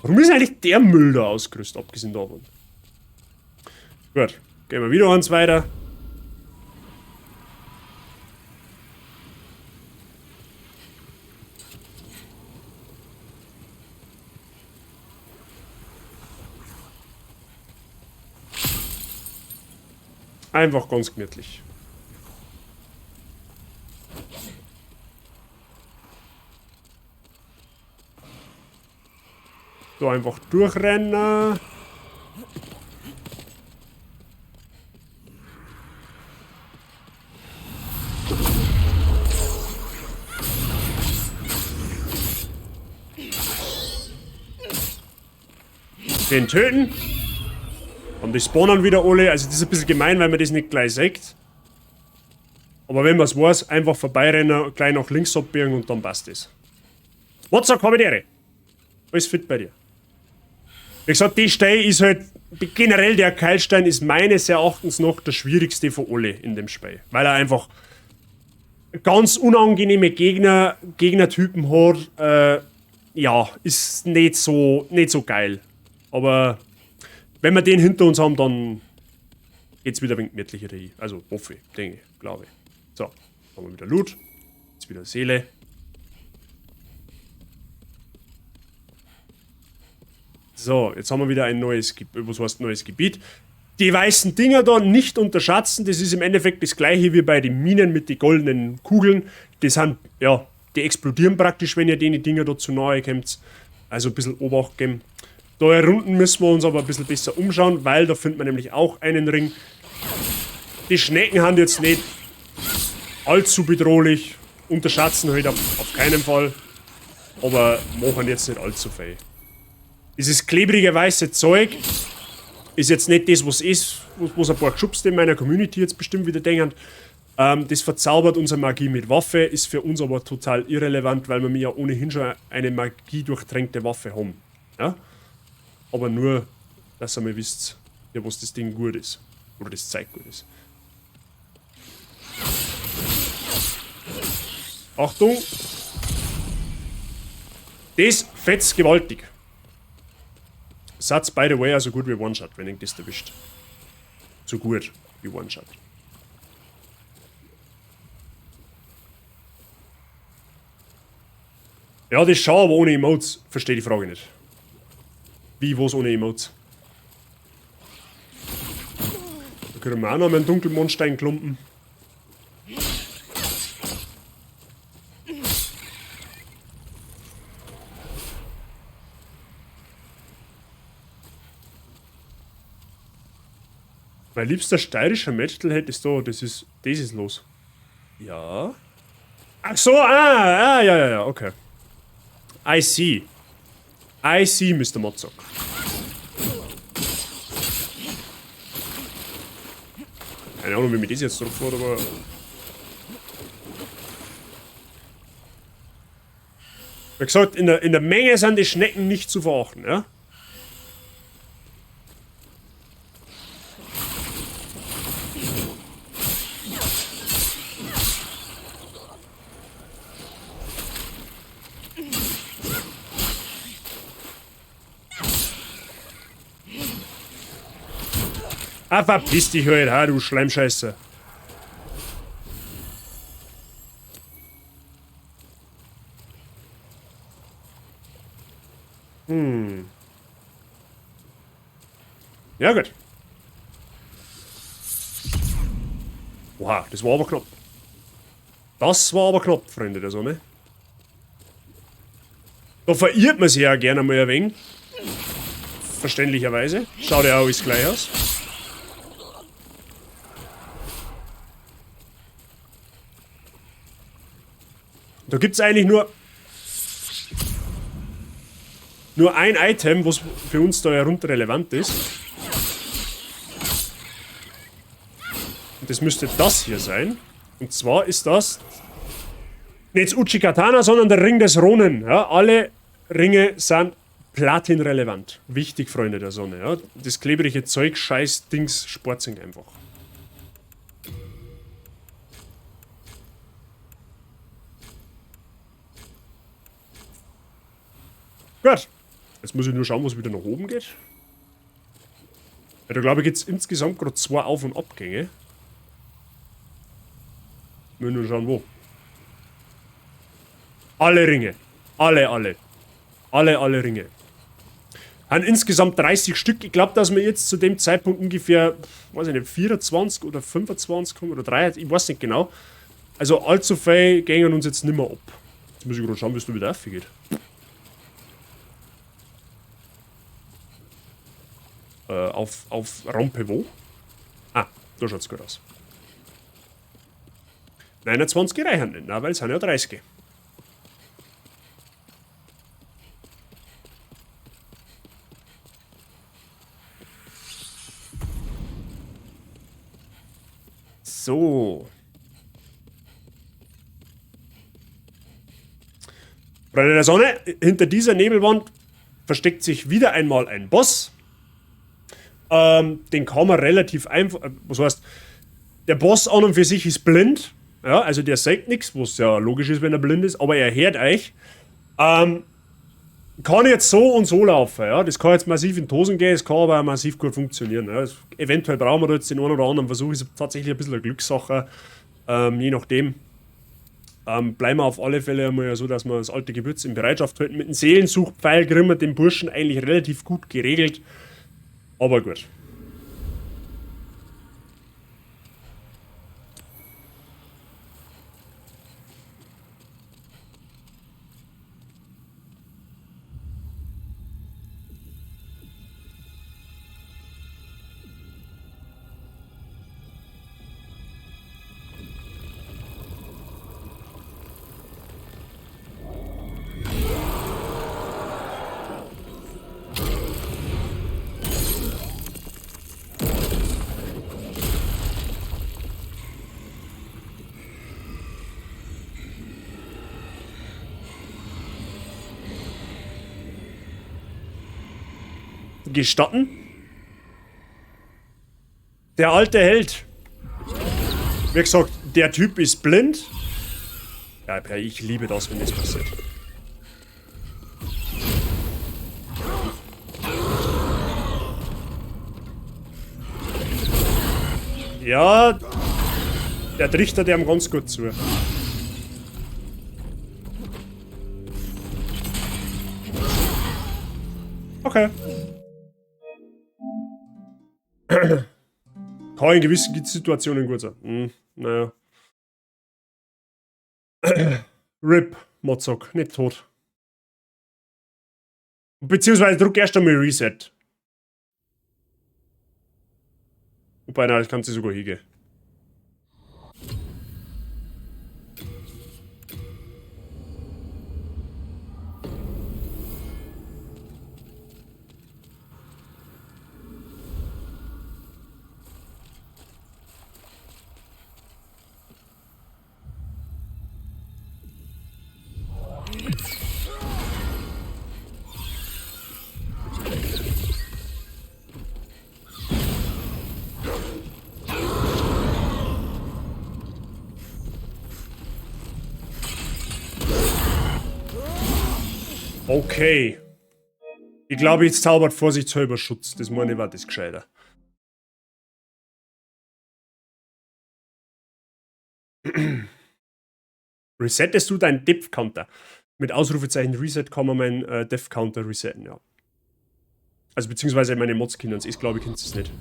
Warum ist eigentlich der Müll da ausgerüstet, abgesehen davon? Gut, gehen wir wieder eins weiter. Einfach ganz gemütlich. So, einfach durchrennen. Den töten. Und die spawnen wieder alle. Also das ist ein bisschen gemein, weil man das nicht gleich sieht. Aber wenn man es weiß, einfach vorbeirennen, gleich nach links abbiegen und dann passt das. What's up, Habitäre? Alles fit bei dir. Wie gesagt, die Stelle ist halt, generell der Keilstein ist meines Erachtens noch der schwierigste von alle in dem Spiel. Weil er einfach ganz unangenehme Gegnertypen hat. Ja, ist nicht so geil. Aber wenn wir den hinter uns haben, dann geht's wieder ein wenig gemütlicher dahin. Also hoffe ich, denke ich, glaube ich. So, haben wir wieder Loot. Jetzt wieder Seele. So, jetzt haben wir wieder ein neues Gebiet. Was heißt neues Gebiet? Die weißen Dinger da nicht unterschätzen. Das ist im Endeffekt das gleiche wie bei den Minen mit den goldenen Kugeln. Das sind, ja, die explodieren praktisch, wenn ihr denen Dinger da zu nahe kommt. Also ein bisschen Obacht geben. Da unten müssen wir uns aber ein bisschen besser umschauen, weil da findet man nämlich auch einen Ring. Die Schnecken sind jetzt nicht allzu bedrohlich. Unterschätzen halt auf keinen Fall. Aber machen jetzt nicht allzu viel. Dieses klebrige weiße Zeug ist jetzt nicht das, was ist, was ein paar Geschubste in meiner Community jetzt bestimmt wieder denken. Das verzaubert unsere Magie mit Waffe, ist für uns aber total irrelevant, weil wir ja ohnehin schon eine magiedurchtränkte Waffe haben. Ja? Aber nur, dass ihr mal wisst, ja, was das Ding gut ist. Oder das Zeug gut ist. Achtung! Das fetzt gewaltig. Satz, by the way, also gut wie One-Shot, wenn ich das erwischt. So gut wie One-Shot. Ja, das schon, aber ohne Emotes. Verstehe die Frage nicht. Wie, was ohne Emotes? Da können wir auch noch mal einen Dunkelmondstein klumpen. Mein liebster steirischer Metalhead ist da, das ist los. Ja. Ach so, ja, okay. I see. I see, Mr. Mozok. Keine Ahnung, wie mir das jetzt drauf hat, aber... Wie gesagt, in der Menge sind die Schnecken nicht zu verachten, ja? Ah, verpiss dich halt, ha, du Schleimscheißer. Hm. Ja, gut. Oha, das war aber knapp. Das war aber knapp, Freunde der Sonne. Da verirrt man sich ja gerne mal ein wenig. Verständlicherweise. Schaut ja auch alles gleich aus. Da gibt's eigentlich nur ein Item, was für uns da herunter relevant ist. Und Das müsste das hier sein. Und zwar ist das nicht das Uchigatana, sondern der Ring des Ronin. Ja, alle Ringe sind platinrelevant. Wichtig, Freunde der Sonne. Ja. Das klebrige Zeug, Scheiß, Dings, Sportzing einfach. Gut. Jetzt muss ich nur schauen, was wieder nach oben geht. Ja, da glaube ich, gibt es insgesamt gerade 2 Auf- und Abgänge. Müssen nur schauen, wo. Alle Ringe. Alle, alle. Alle, alle Ringe. Haben insgesamt 30 Stück. Ich glaube, dass wir jetzt zu dem Zeitpunkt ungefähr, weiß ich nicht, 24 oder 25 kommen oder 3, ich weiß nicht genau. Also allzu viel gehen uns jetzt nimmer ab. Jetzt muss ich gerade schauen, wie es da wieder aufgeht. Auf Rampe wo? Ah, da schaut's gut aus. 29 reichen nicht, nein, weil es sind ja 30. So. Freunde der Sonne, hinter dieser Nebelwand versteckt sich wieder einmal ein Boss. Den kann man relativ einfach, was heißt, der Boss an und für sich ist blind, ja, also der sagt nichts, was ja logisch ist, wenn er blind ist, aber er hört euch. Kann jetzt so und so laufen, ja, das kann jetzt massiv in die Hosen gehen, es kann aber auch massiv gut funktionieren. Ja. Eventuell brauchen wir da jetzt den einen oder anderen Versuch, ist tatsächlich ein bisschen eine Glückssache, je nachdem. Bleiben wir auf alle Fälle einmal ja so, dass wir das alte Gewürz in Bereitschaft halten. Mit dem Seelensuchpfeil kriegen wir den Burschen eigentlich relativ gut geregelt. Aber gut. Gestatten? Der alte Held. Wie gesagt, der Typ ist blind. Ja, ich liebe das, wenn das passiert. Ja, der trichtert ihm ganz gut zu. Okay. Kann in gewissen Situationen gut sein. Naja. RIP, Mozok, nicht tot. Beziehungsweise drück erst einmal Reset. Wobei, nein, das kannst du sogar hingehen. Okay. Ich glaube, jetzt zaubert vorsichtshalber Schutz. Das meine ich, war das gescheiter. Resettest du deinen Depth-Counter? Mit Ausrufezeichen Reset kann man meinen Depth-Counter resetten, ja. Also beziehungsweise meine Mods können es. Ich glaube, ich kann es nicht.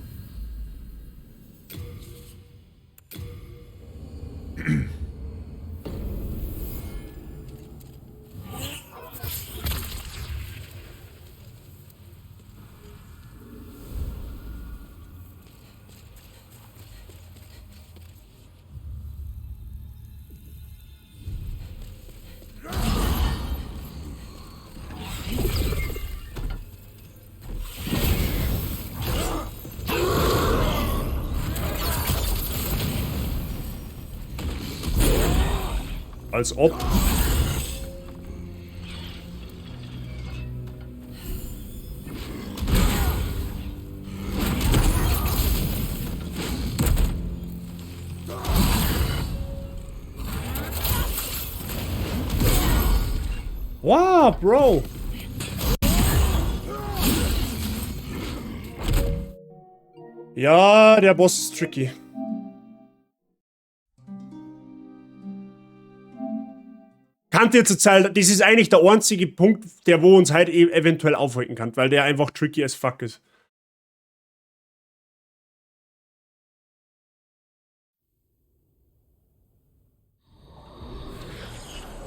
Als ob. Wow, Bro. Ja, der Boss ist tricky. Kann dir zur Zeit, das ist eigentlich der einzige Punkt, der wo uns halt eventuell aufhalten kann, weil der einfach tricky as fuck ist.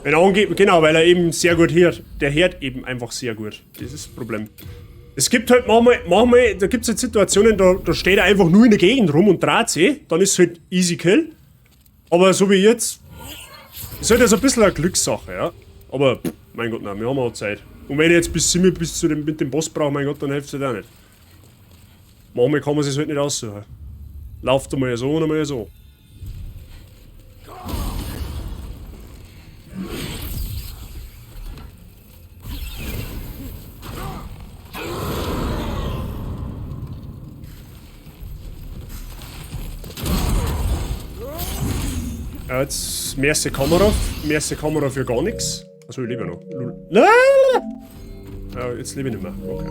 Wenn er angeht, genau, weil er eben sehr gut hört. Der hört eben einfach sehr gut. Das ist das Problem. Es gibt halt manchmal, da gibt's halt Situationen, da steht er einfach nur in der Gegend rum und dreht sich. Dann ist es halt easy kill. Aber so wie jetzt, ist halt so ein bisschen eine Glückssache, ja. Aber, pff, mein Gott, nein, wir haben auch Zeit. Und wenn ich jetzt bis 7 bis zu dem, mit dem Boss brauche, mein Gott, dann hilft's halt auch nicht. Manchmal kann man sich's halt nicht aussuchen. Lauft einmal so und einmal so. Ja, jetzt merci Kamera. Merci Kamera für gar nichts. Achso, ich lebe ja noch. Lul. Nein! Ja, jetzt lebe ich nicht mehr. Okay.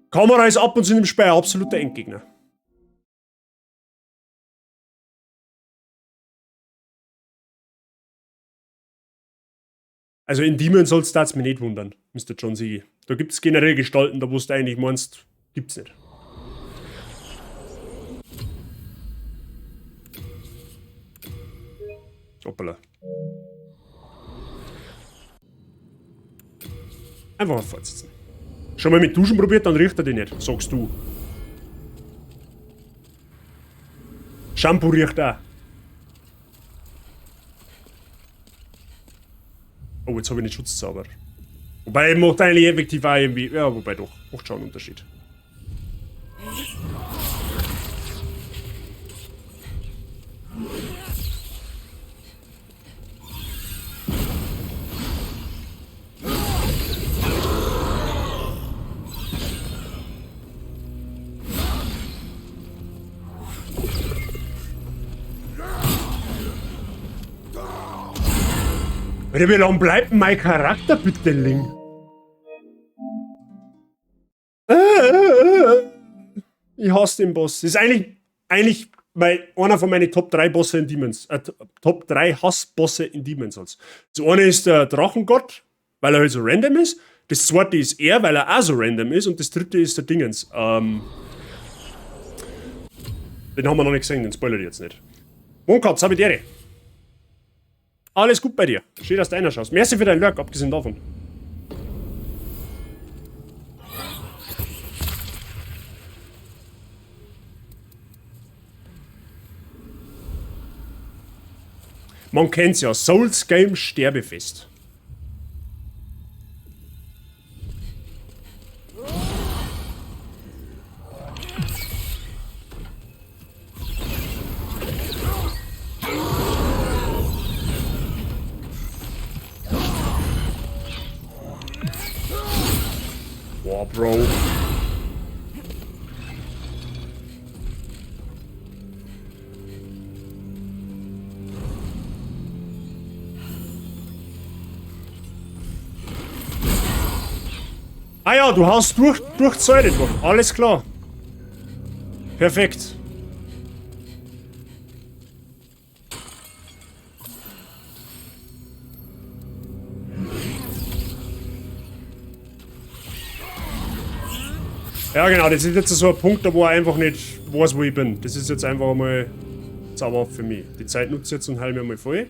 Kamera ist ab und zu im Spiel ein absoluter Endgegner. Also in Demon's Souls darf's mich nicht wundern, Mister John Siegi. Da gibt's generell Gestalten, da wo du eigentlich meinst, gibt's nicht. Hoppala. Einfach mal fortsetzen. Schon mal mit Duschen probiert, dann riecht er dich nicht, sagst du. Shampoo riecht auch. Oh, jetzt hab ich nicht Schutzzauber. Wobei, macht eigentlich effektiv auch irgendwie... Ja, wobei doch, macht schon einen Unterschied. Alter, wie lange bleibt denn mein Charakter bitte, Ling? Ich hasse den Boss. Das ist eigentlich einer von meinen Top 3 Bosse in Demon's. Top 3 Hassbosse in Demon's Souls. Das eine ist der Drachengott, weil er halt so random ist. Das zweite ist er, weil er auch so random ist. Und das dritte ist der Dingens. Den haben wir noch nicht gesehen, den spoilere ich jetzt nicht. Wonkatz, hab ich dir. Alles gut bei dir. Schön, dass du reinschaust. Merci für deinen Lurk, abgesehen davon. Man kennt's ja. Souls Game Sterbefest. Boah, Bro. Ah ja, du haust durch die Säule durch. Alles klar. Perfekt. Ja genau, das ist jetzt so ein Punkt, da wo er einfach nicht weiß, wo ich bin. Das ist jetzt einfach mal sauber für mich. Die Zeit nutze ich jetzt und heile mir mal voll.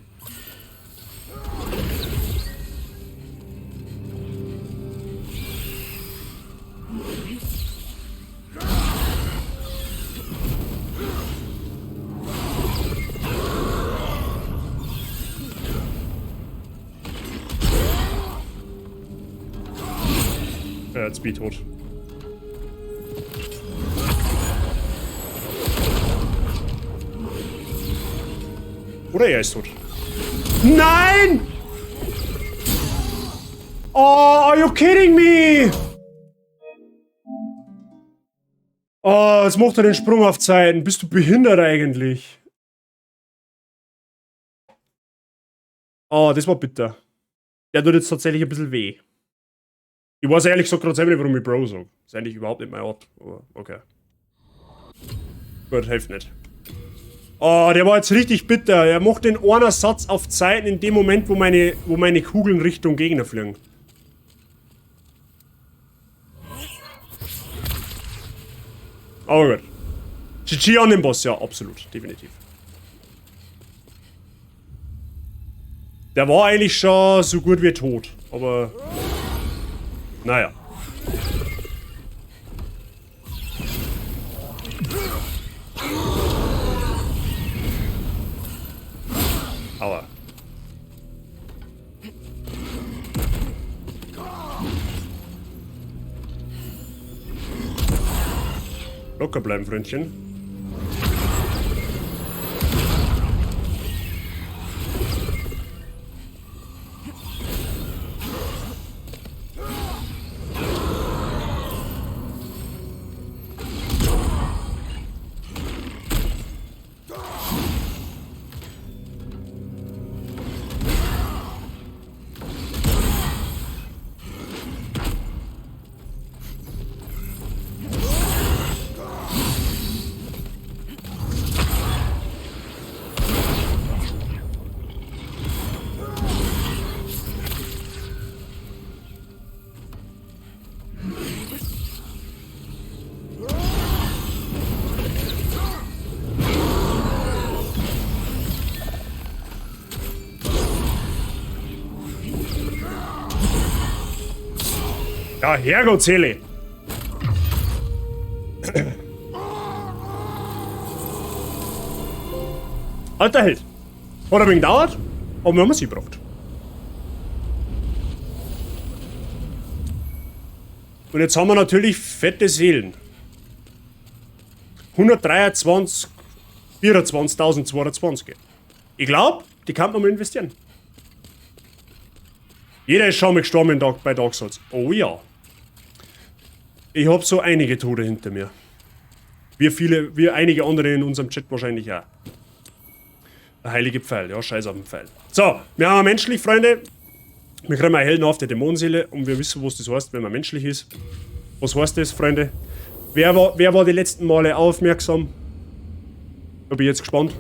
Ja, jetzt bin ich tot. Oder er ist tot. Nein! Oh, are you kidding me? Oh, jetzt macht er den Sprung auf Zeiten. Bist du behindert eigentlich? Oh, das war bitter. Der tut jetzt tatsächlich ein bisschen weh. Ich weiß ehrlich gesagt gerade selber nicht, warum ich Bro sag. Ist eigentlich überhaupt nicht mein Ort. Aber okay. Gut, hilft nicht. Oh, der war jetzt richtig bitter. Er macht den einen Satz auf Zeiten in dem Moment, wo meine Kugeln Richtung Gegner fliegen. Aber gut. GG an den Boss, ja, absolut, definitiv. Der war eigentlich schon so gut wie tot, aber naja. Aua. Locker bleiben, Freundchen. Ja, Herrgott, Seele. Alter Held. Hat ein wenig gedauert, aber wir haben sie gebraucht. Und jetzt haben wir natürlich fette Seelen. 123, 24.220. Ich glaub, die kann man mal investieren. Jeder ist schon mal gestorben in bei Dark Souls. Oh ja. Ich hab so einige Tode hinter mir. Wie viele, wie einige andere in unserem Chat wahrscheinlich auch. Der heilige Pfeil, ja, scheiß auf den Pfeil. So, wir haben menschlich, Freunde. Wir kriegen eine heldenhafte Dämonenseele und wir wissen, was das heißt, wenn man menschlich ist. Was heißt das, Freunde? Wer war die letzten Male aufmerksam? Da bin ich jetzt gespannt.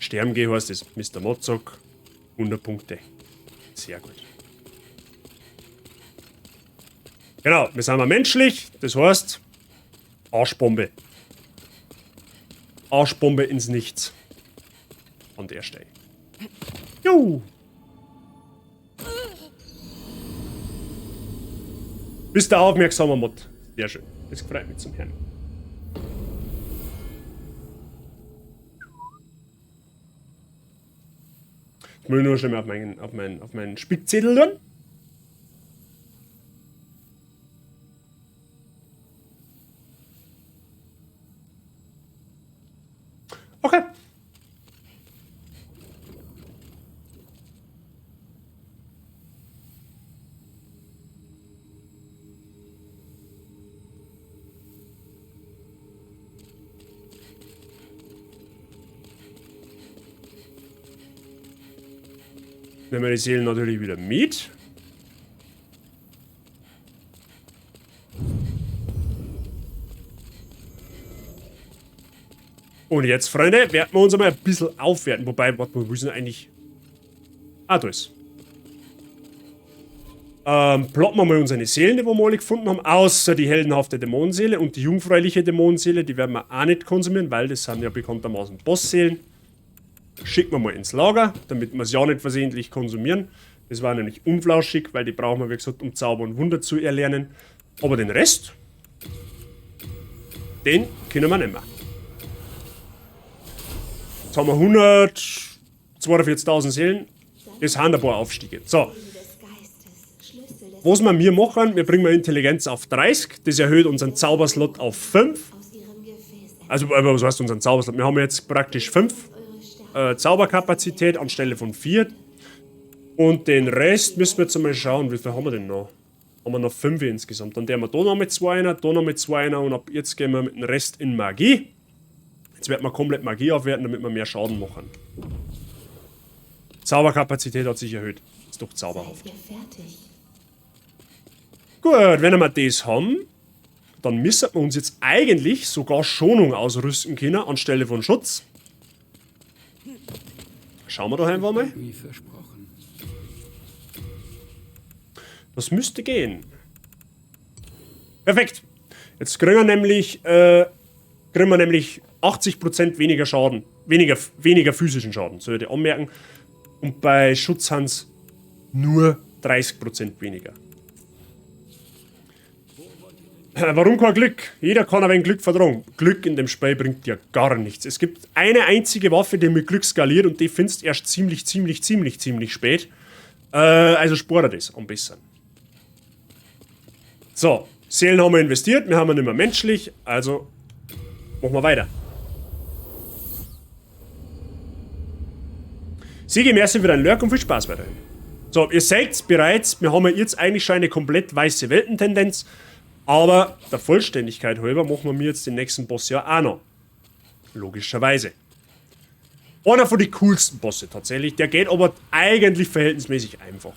Sterben gehen heißt es, Mr. Mozok, 100 Punkte. Sehr gut. Genau, wir sind mal menschlich, das heißt Arschbombe. Arschbombe ins Nichts. An der Stelle. Jo! Bist du aufmerksamer Mod. Sehr schön. Das freut mich zum Herrn. Ich will nur schon mal auf meinen Spickzettel tun. Okay. Nehmen wir die Seelen natürlich wieder mit. Und jetzt, Freunde, werden wir uns einmal ein bisschen aufwerten. Wobei, warte mal, wo ist denn eigentlich... Ah, da ist. Plotten wir mal unsere Seelen, die wir mal gefunden haben. Außer die heldenhafte Dämonenseele und die jungfräuliche Dämonenseele. Die werden wir auch nicht konsumieren, weil das sind ja bekanntermaßen Bossseelen. Schicken wir mal ins Lager, damit wir es ja nicht versehentlich konsumieren. Das war nämlich unflauschig, weil die brauchen wir, wie gesagt, um Zauber und Wunder zu erlernen. Aber den Rest, den können wir nicht mehr. Jetzt haben wir 142.000 Seelen. Das sind ein paar Aufstiege. So. Was wir mir machen, wir bringen Intelligenz auf 30. Das erhöht unseren Zauberslot auf 5. Also, was heißt unseren Zauberslot? Wir haben jetzt praktisch 5 Zauberkapazität anstelle von 4. Und den Rest müssen wir jetzt einmal schauen, wie viel haben wir denn noch? Haben wir noch 5 insgesamt. Dann werden wir da noch mit 2 einer, da noch mit 2 einer und ab jetzt gehen wir mit dem Rest in Magie. Jetzt werden wir komplett Magie aufwerten, damit wir mehr Schaden machen. Zauberkapazität hat sich erhöht. Ist doch zauberhaft. Gut, wenn wir das haben, dann müssen wir uns jetzt eigentlich sogar Schonung ausrüsten können, anstelle von Schutz. Schauen wir doch einfach mal. Wie versprochen. Das müsste gehen. Perfekt. Jetzt kriegen wir nämlich 80% weniger Schaden. Weniger physischen Schaden, sollte ich anmerken. Und bei Schutz haben's nur 30% weniger. Warum kein Glück? Jeder kann ein wenig Glück vertragen. Glück in dem Spiel bringt dir gar nichts. Es gibt eine einzige Waffe, die mit Glück skaliert und die findest du erst ziemlich, ziemlich, ziemlich, ziemlich spät. Also spar dir das am besten. So, Seelen haben wir investiert, wir haben ja nicht mehr menschlich, also machen wir weiter. Sigi, merci für deinen Lurk und viel Spaß weiterhin. So, ihr seht's bereits, wir haben ja jetzt eigentlich schon eine komplett weiße Weltentendenz, aber der Vollständigkeit halber machen wir jetzt den nächsten Boss ja auch noch. Logischerweise. Einer von den coolsten Bosse tatsächlich, der geht aber eigentlich verhältnismäßig einfach.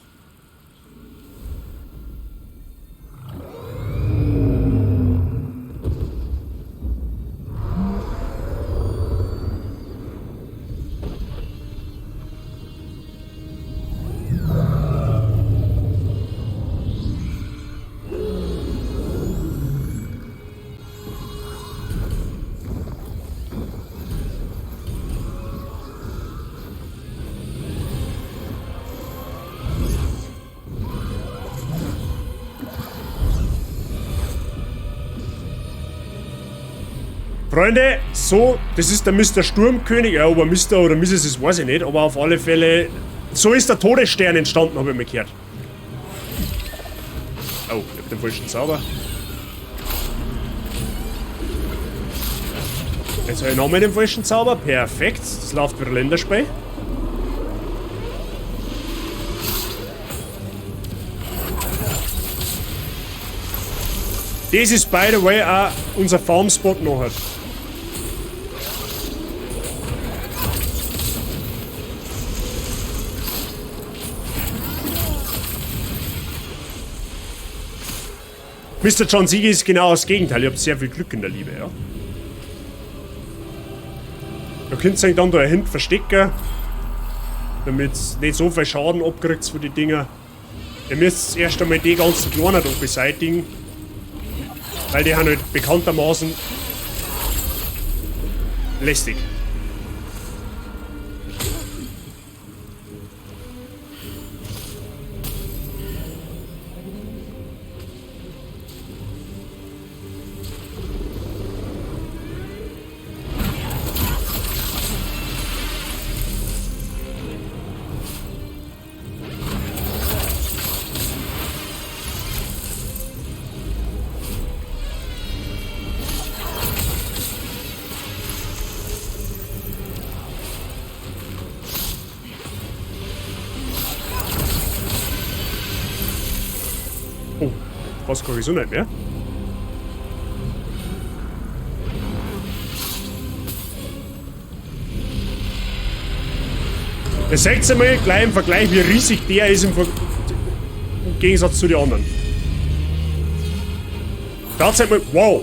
Freunde, so, das ist der Mister Sturmkönig, ja, ob er Mister oder Misses ist, weiß ich nicht, aber auf alle Fälle, so ist der Todesstern entstanden, hab ich mir gehört. Oh, ich hab den falschen Zauber. Jetzt hab ich nochmal den falschen Zauber, perfekt, das läuft wieder Länderspiel. Das ist, by the way, auch unser Farmspot nachher. Mister John Siege ist genau das Gegenteil. Ich hab sehr viel Glück in der Liebe, ja. Da könnt ihr euch dann da hinten verstecken, damit nicht so viel Schaden abkriegt von den Dinger. Ihr müsst erst einmal die ganzen Kleinen da beseitigen, weil die haben halt bekanntermaßen lästig. Was kann ich so nicht mehr? Das seht ihr mal gleich im Vergleich, wie riesig der ist im Gegensatz zu den anderen. Da zeigt mal, wow!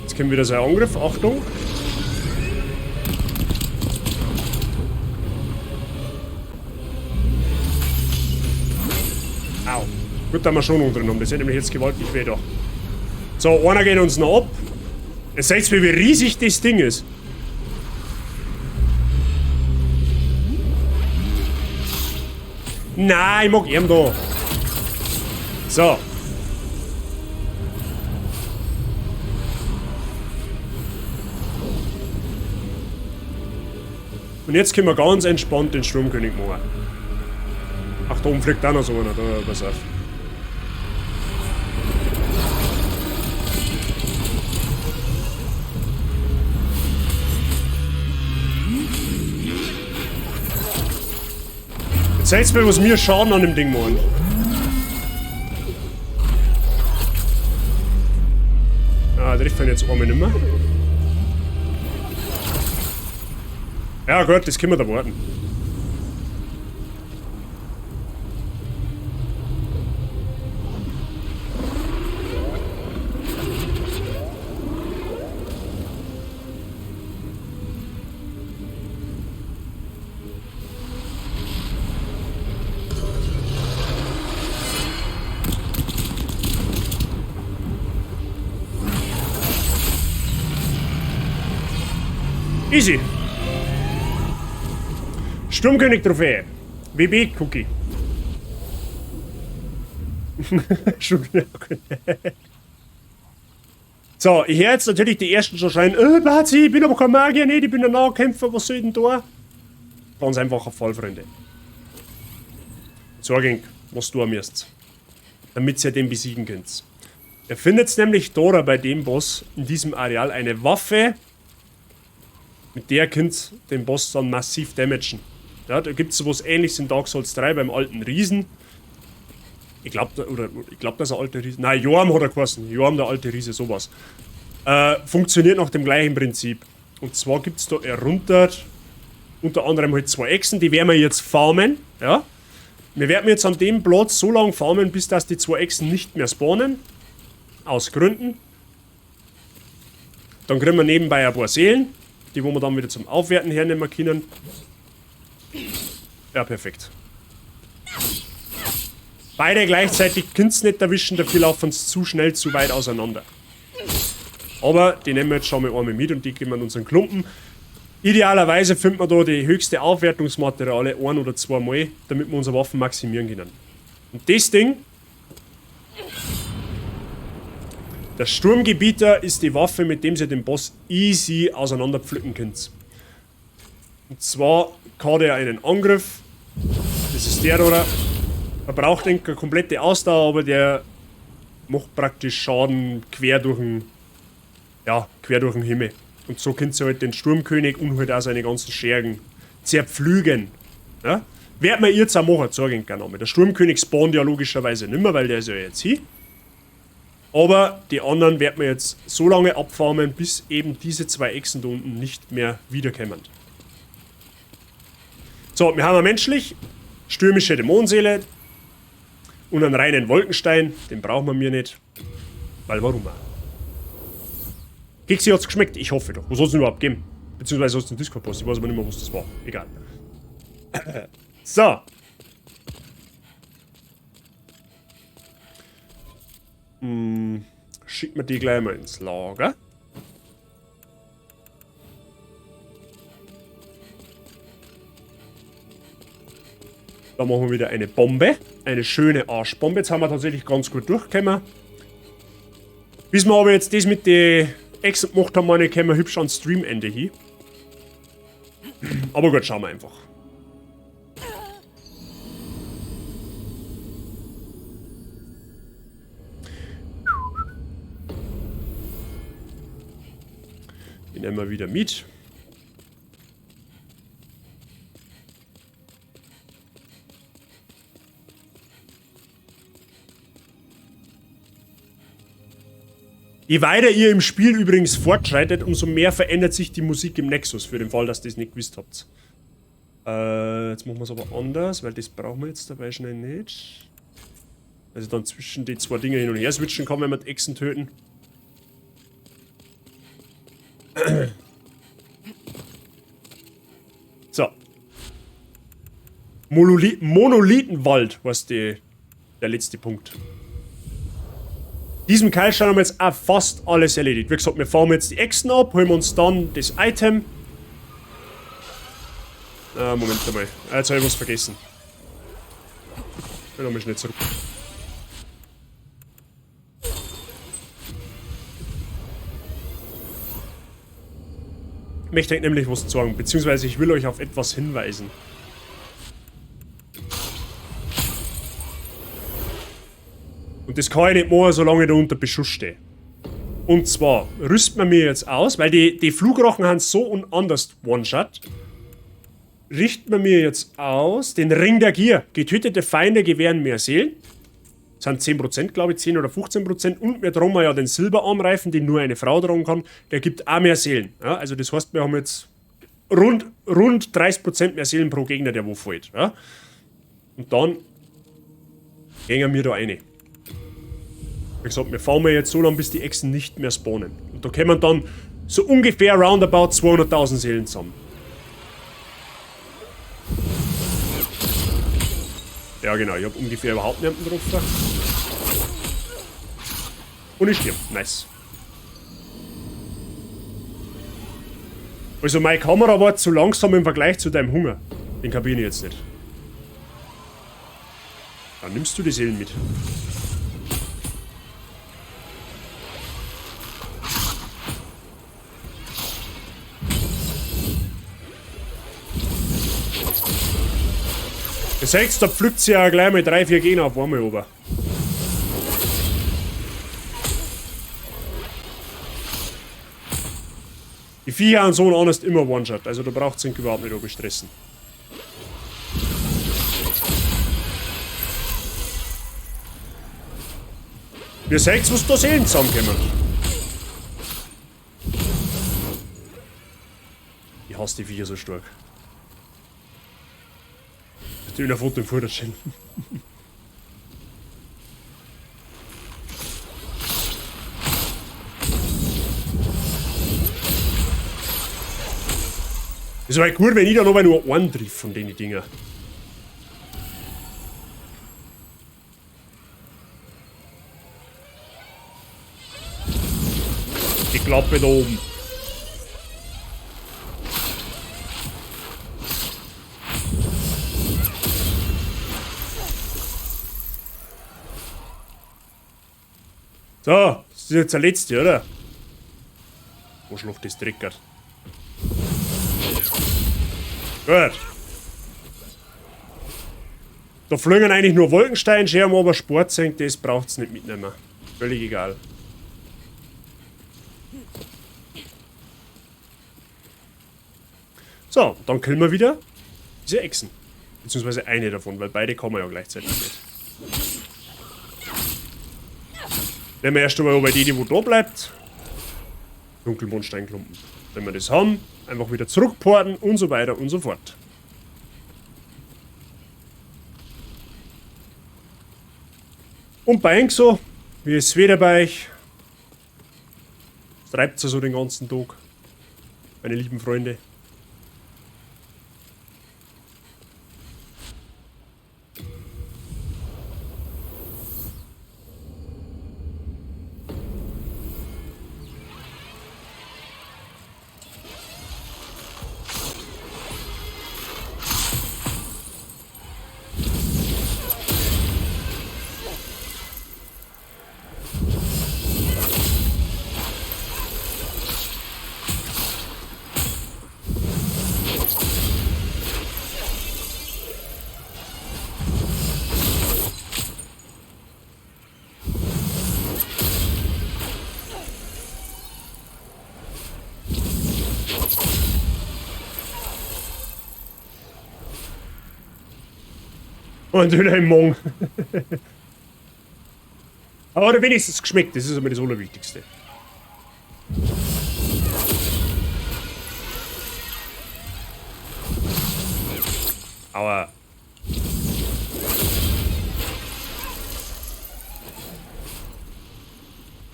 Jetzt kommt wieder sein Angriff. Achtung. Gut, da wir schon drin haben. Das hätte nämlich jetzt gewaltig weh da. So, einer geht uns noch ab. Ihr seht, wie riesig das Ding ist. Nein, ich mag ihn da. So. Und jetzt können wir ganz entspannt den Sturmkönig machen. Ach, da oben fliegt auch noch so einer. Da, pass auf. Jetzt seht's mir, was mir Schaden an dem Ding machen. Ah, trifft ihn jetzt einmal nicht mehr. Ja gut, das können wir da warten. Easy. Sturmkönig-Trophäe. WB-Cookie. So, ich höre jetzt natürlich die ersten schon schreien, Bazi, ich bin aber kein Magier, nicht, ich bin ein Nahkämpfer, was soll ich denn da? Ganz einfacher Fall, Freunde. Sag ich, was du müsst. Damit ihr den besiegen könnt. Ihr findet nämlich da bei dem Boss in diesem Areal eine Waffe, mit der könnt ihr den Boss dann massiv damagen. Ja, da gibt's sowas Ähnliches in Dark Souls 3 beim alten Riesen. Ich glaub, oder, ich glaub, das ist ein alter Riese. Nein, Joam hat er geheißen. Joam, der alte Riese, sowas. Funktioniert nach dem gleichen Prinzip. Und zwar gibt's da herunter unter anderem halt zwei Echsen, die werden wir jetzt farmen. Ja? Wir werden jetzt an dem Platz so lange farmen, bis dass die zwei Echsen nicht mehr spawnen. Aus Gründen. Dann kriegen wir nebenbei ein paar Seelen, die wo wir dann wieder zum Aufwerten hernehmen können. Ja, perfekt. Beide gleichzeitig könnt's nicht erwischen, dafür laufen sie zu schnell, zu weit auseinander. Aber die nehmen wir jetzt schon mal einmal mit und die geben wir in unseren Klumpen. Idealerweise findet man da die höchste Aufwertungsmaterialien ein- oder zweimal, damit wir unsere Waffen maximieren können. Und das Ding, der Sturmgebieter, ist die Waffe, mit dem sie den Boss easy auseinanderpflücken könnt. Und zwar hat er einen Angriff. Das ist der, oder? Er braucht eine komplette Ausdauer, aber der macht praktisch Schaden quer durch den, ja, quer durch den Himmel. Und so könnt ihr halt den Sturmkönig und halt auch seine ganzen Schergen zerpflügen. Ja? Werd man jetzt auch machen, zeig ich gerne einmal. Der Sturmkönig spawnt ja logischerweise nicht mehr, weil der ist ja jetzt hier. Aber die anderen werden wir jetzt so lange abfarmen, bis eben diese zwei Echsen da unten nicht mehr wiederkommen. So, wir haben eine menschlich, stürmische Dämonenseele und einen reinen Wolkenstein. Den brauchen wir mir nicht. Weil warum auch? Keksi hat's geschmeckt? Ich hoffe doch. Was soll's denn überhaupt geben? Beziehungsweise hat's den Discord-Post. Ich weiß aber nicht mehr, was das war. Egal. So. Schicken wir die gleich mal ins Lager. Da machen wir wieder eine Bombe. Eine schöne Arschbombe. Jetzt haben wir tatsächlich ganz gut durchgekommen. Bis wir aber jetzt das mit den Echsen gemacht haben, meine, kommen wir hübsch ans Streamende hin. Aber gut, schauen wir einfach. Die nehmen wir wieder mit. Je weiter ihr im Spiel übrigens fortschreitet, umso mehr verändert sich die Musik im Nexus, für den Fall, dass ihr das nicht gewusst habt. Jetzt machen wir es aber anders, weil das brauchen wir jetzt dabei schnell nicht. Also dann zwischen die zwei Dinge hin und her switchen kann, wenn wir die Echsen töten. So. Monolithenwald, heißt die Der letzte Punkt. Diesem Keilstein haben wir jetzt auch fast alles erledigt. Wie gesagt, wir farmen jetzt die Echsen ab, holen uns dann das Item. Moment einmal. Jetzt habe ich was vergessen. Ich will nochmal schnell zurück. Ich möchte nämlich was sagen, beziehungsweise ich will euch auf etwas hinweisen. Und das kann ich nicht machen, solange ich da unter Beschuss stehe. Und zwar rüsten wir mir jetzt aus, weil die Flugrochen haben so und anders One-Shot. Richten wir mir jetzt aus den Ring der Gier. Getötete Feinde gewähren mehr Seelen. Das sind 10%, glaube ich, 10 oder 15%. Und wir tragen ja den Silberarmreifen, den nur eine Frau tragen kann. Der gibt auch mehr Seelen. Ja, also das heißt, wir haben jetzt rund 30% mehr Seelen pro Gegner, der wo fällt. Ja. Und dann gehen wir da rein. Wie gesagt, wir fahren jetzt so lange, bis die Echsen nicht mehr spawnen. Und da kommen dann so ungefähr roundabout 200.000 Seelen zusammen. Ja genau, ich hab ungefähr überhaupt niemanden getroffen. Und ich stirb. Nice. Also meine Kamera war zu langsam im Vergleich zu deinem Hunger. Den kapier ich jetzt nicht. Dann nimmst du die Seelen mit. Ihr seht, da pflückt sie ja gleich mal 3, 4 Gegner auf einmal runter. Die Viecher an so einem ist immer One-Shot, also da braucht es überhaupt nicht stressen. Ihr seht, was da Seelen zusammenkommen. Ich hasse die Viecher so stark. Der Foto im Vordergrund. Es wäre gut, wenn ich da noch mal nur einen triff von den Dinger. Die Klappe da oben. So, das ist jetzt der letzte, oder? Wo schlägt das Dreckert? Gut. Da fliegen eigentlich nur Wolkensteinscherben, aber Sportzenk, das braucht's nicht mitnehmen. Völlig egal. So, dann killen wir wieder diese Echsen. Beziehungsweise eine davon, weil beide kommen ja gleichzeitig nicht. Nehmen wir erst einmal bei die, die wo da bleibt. Dunkelmondsteinklumpen. Wenn wir das haben, einfach wieder zurückporten und so weiter und so fort. Und bei euch so, wie ist es wieder bei euch? Was treibt ihr so den ganzen Tag? Meine lieben Freunde. Und wieder im Mong. Aber hat wenigstens geschmeckt, das ist immer das Allerwichtigste. Aua.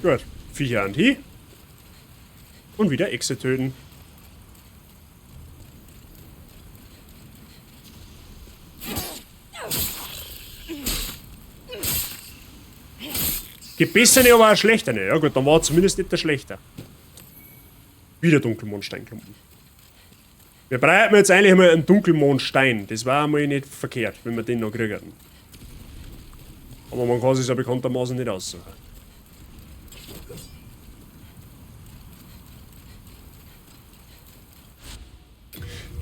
Gut, Viecher an die. Und wieder Echse töten. Gibt bessere, aber auch schlechtere. Ja gut, dann war zumindest nicht der schlechte. Wieder Dunkelmondsteinklumpen. Wir brauchen jetzt eigentlich mal einen Dunkelmondstein. Das war einmal nicht verkehrt, wenn wir den noch kriegen. Aber man kann sich ja bekanntermaßen nicht aussuchen.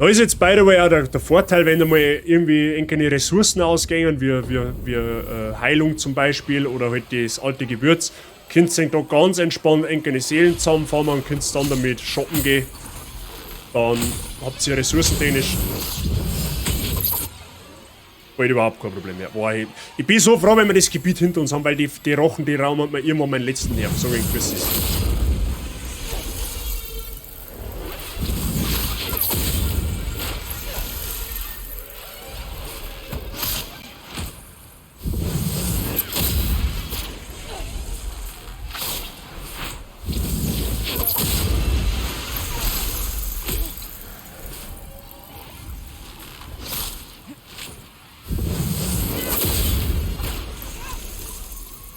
Da ist jetzt by the way auch der Vorteil, wenn einmal irgendwie irgendwelche Ressourcen ausgehen, wie Heilung zum Beispiel oder halt das alte Gewürz, könnt ihr da ganz entspannt irgendwelche Seelen zusammenfahren und könnt dann damit shoppen gehen. Dann habt ihr ressourcentechnisch bald überhaupt kein Problem mehr. Boah, ich bin so froh, wenn wir das Gebiet hinter uns haben, weil die Rochen, die rauben mir irgendwann meinen letzten Nerv, so wie es ist.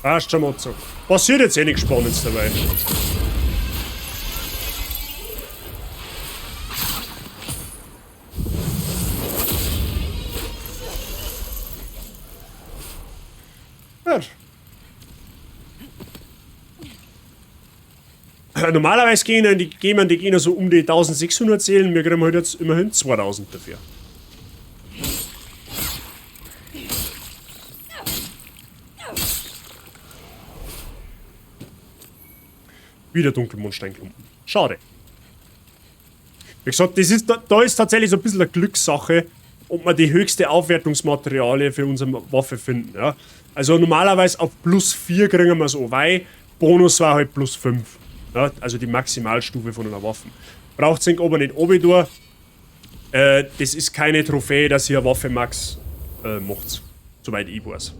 Passt schon mal so. Passiert jetzt eh nichts Spannendes dabei. Gut. Normalerweise gehen die Gegner so um die 1600 Seelen, wir kriegen halt jetzt immerhin 2000 dafür. Wieder Dunkelmondsteinklumpen. Schade. Wie gesagt, da ist tatsächlich so ein bisschen eine Glückssache, ob wir die höchste Aufwertungsmaterialien für unsere Waffe finden. Ja? Also normalerweise auf plus 4 kriegen wir es auch, weil Bonus war halt plus 5. Ja? Also die Maximalstufe von einer Waffe. Braucht sich aber nicht oben durch. Das ist keine Trophäe, dass ihr Waffe Max macht. Soweit ich weiß.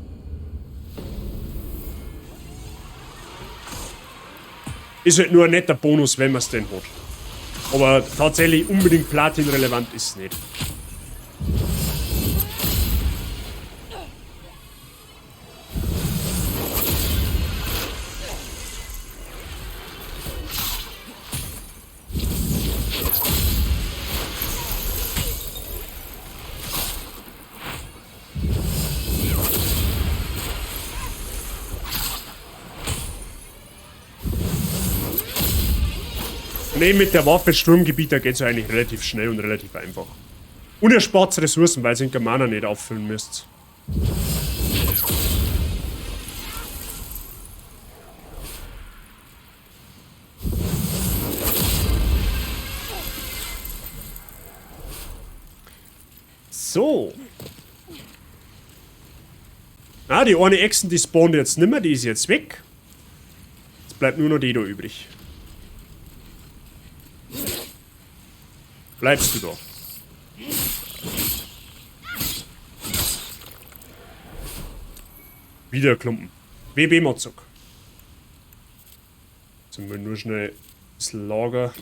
Ist halt nur ein netter Bonus, wenn man's denn hat. Aber tatsächlich unbedingt platinrelevant ist es nicht. Ne, mit der Waffe Sturmgebiet, da geht's ja eigentlich relativ schnell und relativ einfach. Und ihr spart Ressourcen, weil ihr den Mana nicht auffüllen müsst. So. Ah, die eine Echsen, die spawnt jetzt nimmer, die ist jetzt weg. Jetzt bleibt nur noch die da übrig. Bleibst du da? Wieder Klumpen. WB Mozok. Jetzt müssen wir nur schnell das Lager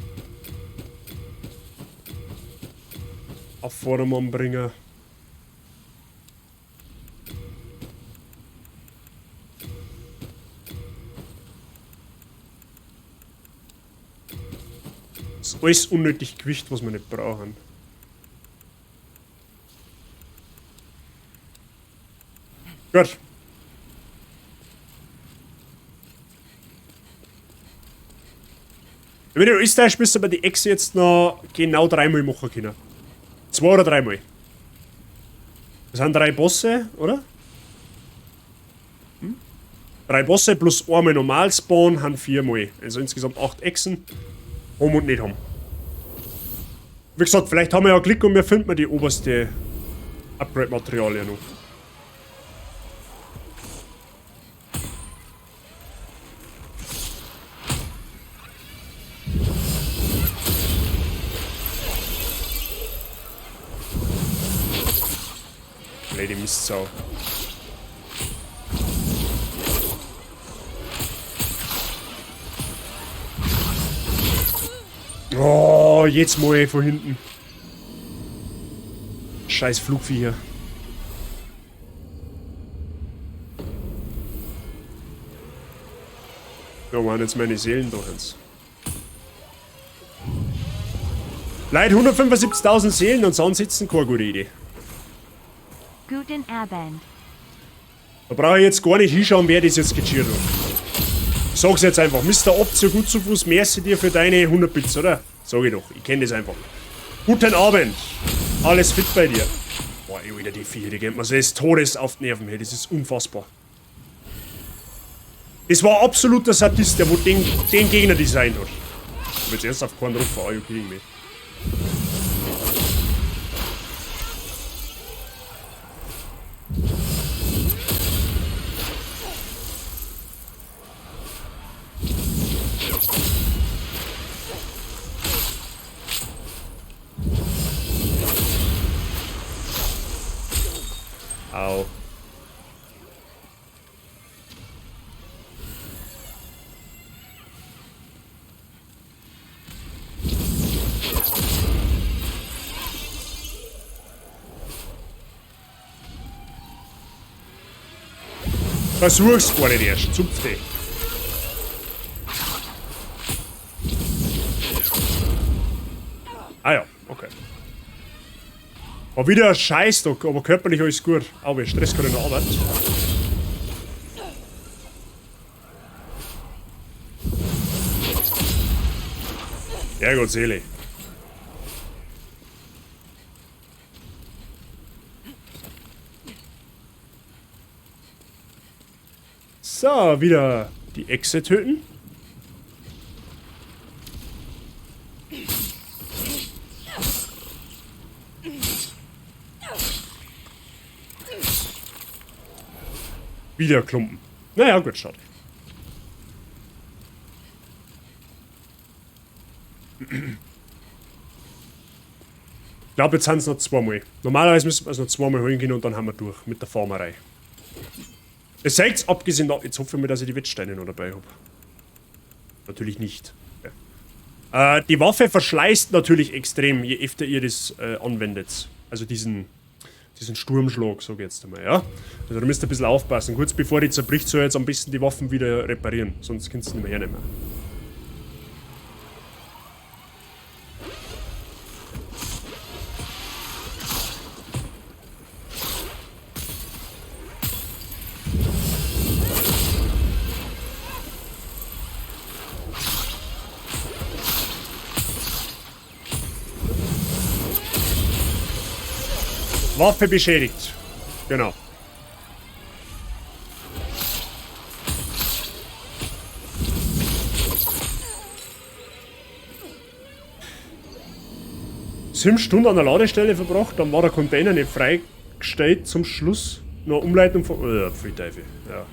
auf Vordermann bringen. Das ist alles unnötig Gewicht, was wir nicht brauchen. Gut. Wenn ich Österreich müsste aber die Echse jetzt noch genau dreimal machen können. 2 oder 3-mal. Das sind 3 Bosse, oder? 3 Bosse plus einmal normal Spawn haben 4-mal. Also insgesamt 8 Echsen. Haben und nicht haben. Wie gesagt, vielleicht haben wir ja Glück und wir finden die oberste Upgrade-Materialien noch. Lady Mistsau. Oh, jetzt mal von hinten. Scheiß Flugviecher. Da waren jetzt meine Seelen da, Hans. Leute, 175.000 Seelen und sonst sitzen, keine gute Idee. Guten Abend. Da brauche ich jetzt gar nicht hinschauen, wer das jetzt gecheert hat. Ich sag's jetzt einfach. Mister Optio gut zu Fuß, merci dir für deine 100 Bits, oder? Sag ich doch, ich kenn das einfach. Guten Abend. Alles fit bei dir. Boah, ey, wieder die Viecher, die geht mir so des Todes auf die Nerven, hey, das ist unfassbar. Das war absoluter Sadist, der wo den Gegner designt hat. Ich hab jetzt erst auf keinen drauf, are you kidding me? Au. Versuch's gar nicht erst, zupf dich. Ah ja, okay. War wieder ein Scheißtag, aber körperlich alles gut. Aber ich Stress gerade in der Arbeit. Ja Gott, Seele. So, wieder die Echse töten. Wieder Klumpen. Naja, gut, schade. Ich glaube, jetzt sind's noch zweimal. Normalerweise müssen wir es noch zweimal holen gehen und dann haben wir durch mit der Farmerei. Es zeigt's, abgesehen da, jetzt hoffe ich mal, dass ich die Wettsteine noch dabei hab. Natürlich nicht. Ja. Die Waffe verschleißt natürlich extrem, je öfter ihr das anwendet. Also diesen Sturmschlag, sag ich jetzt einmal, ja. Also da müsst ihr ein bisschen aufpassen. Kurz bevor die zerbricht, soll ich jetzt am besten die Waffen wieder reparieren. Sonst könnt ihr sie nicht mehr hernehmen. Waffe beschädigt. Genau. 7 Stunden an der Ladestelle verbracht, dann war der Container nicht freigestellt zum Schluss. Noch Umleitung von... Oh, pfui Teufel. Ja.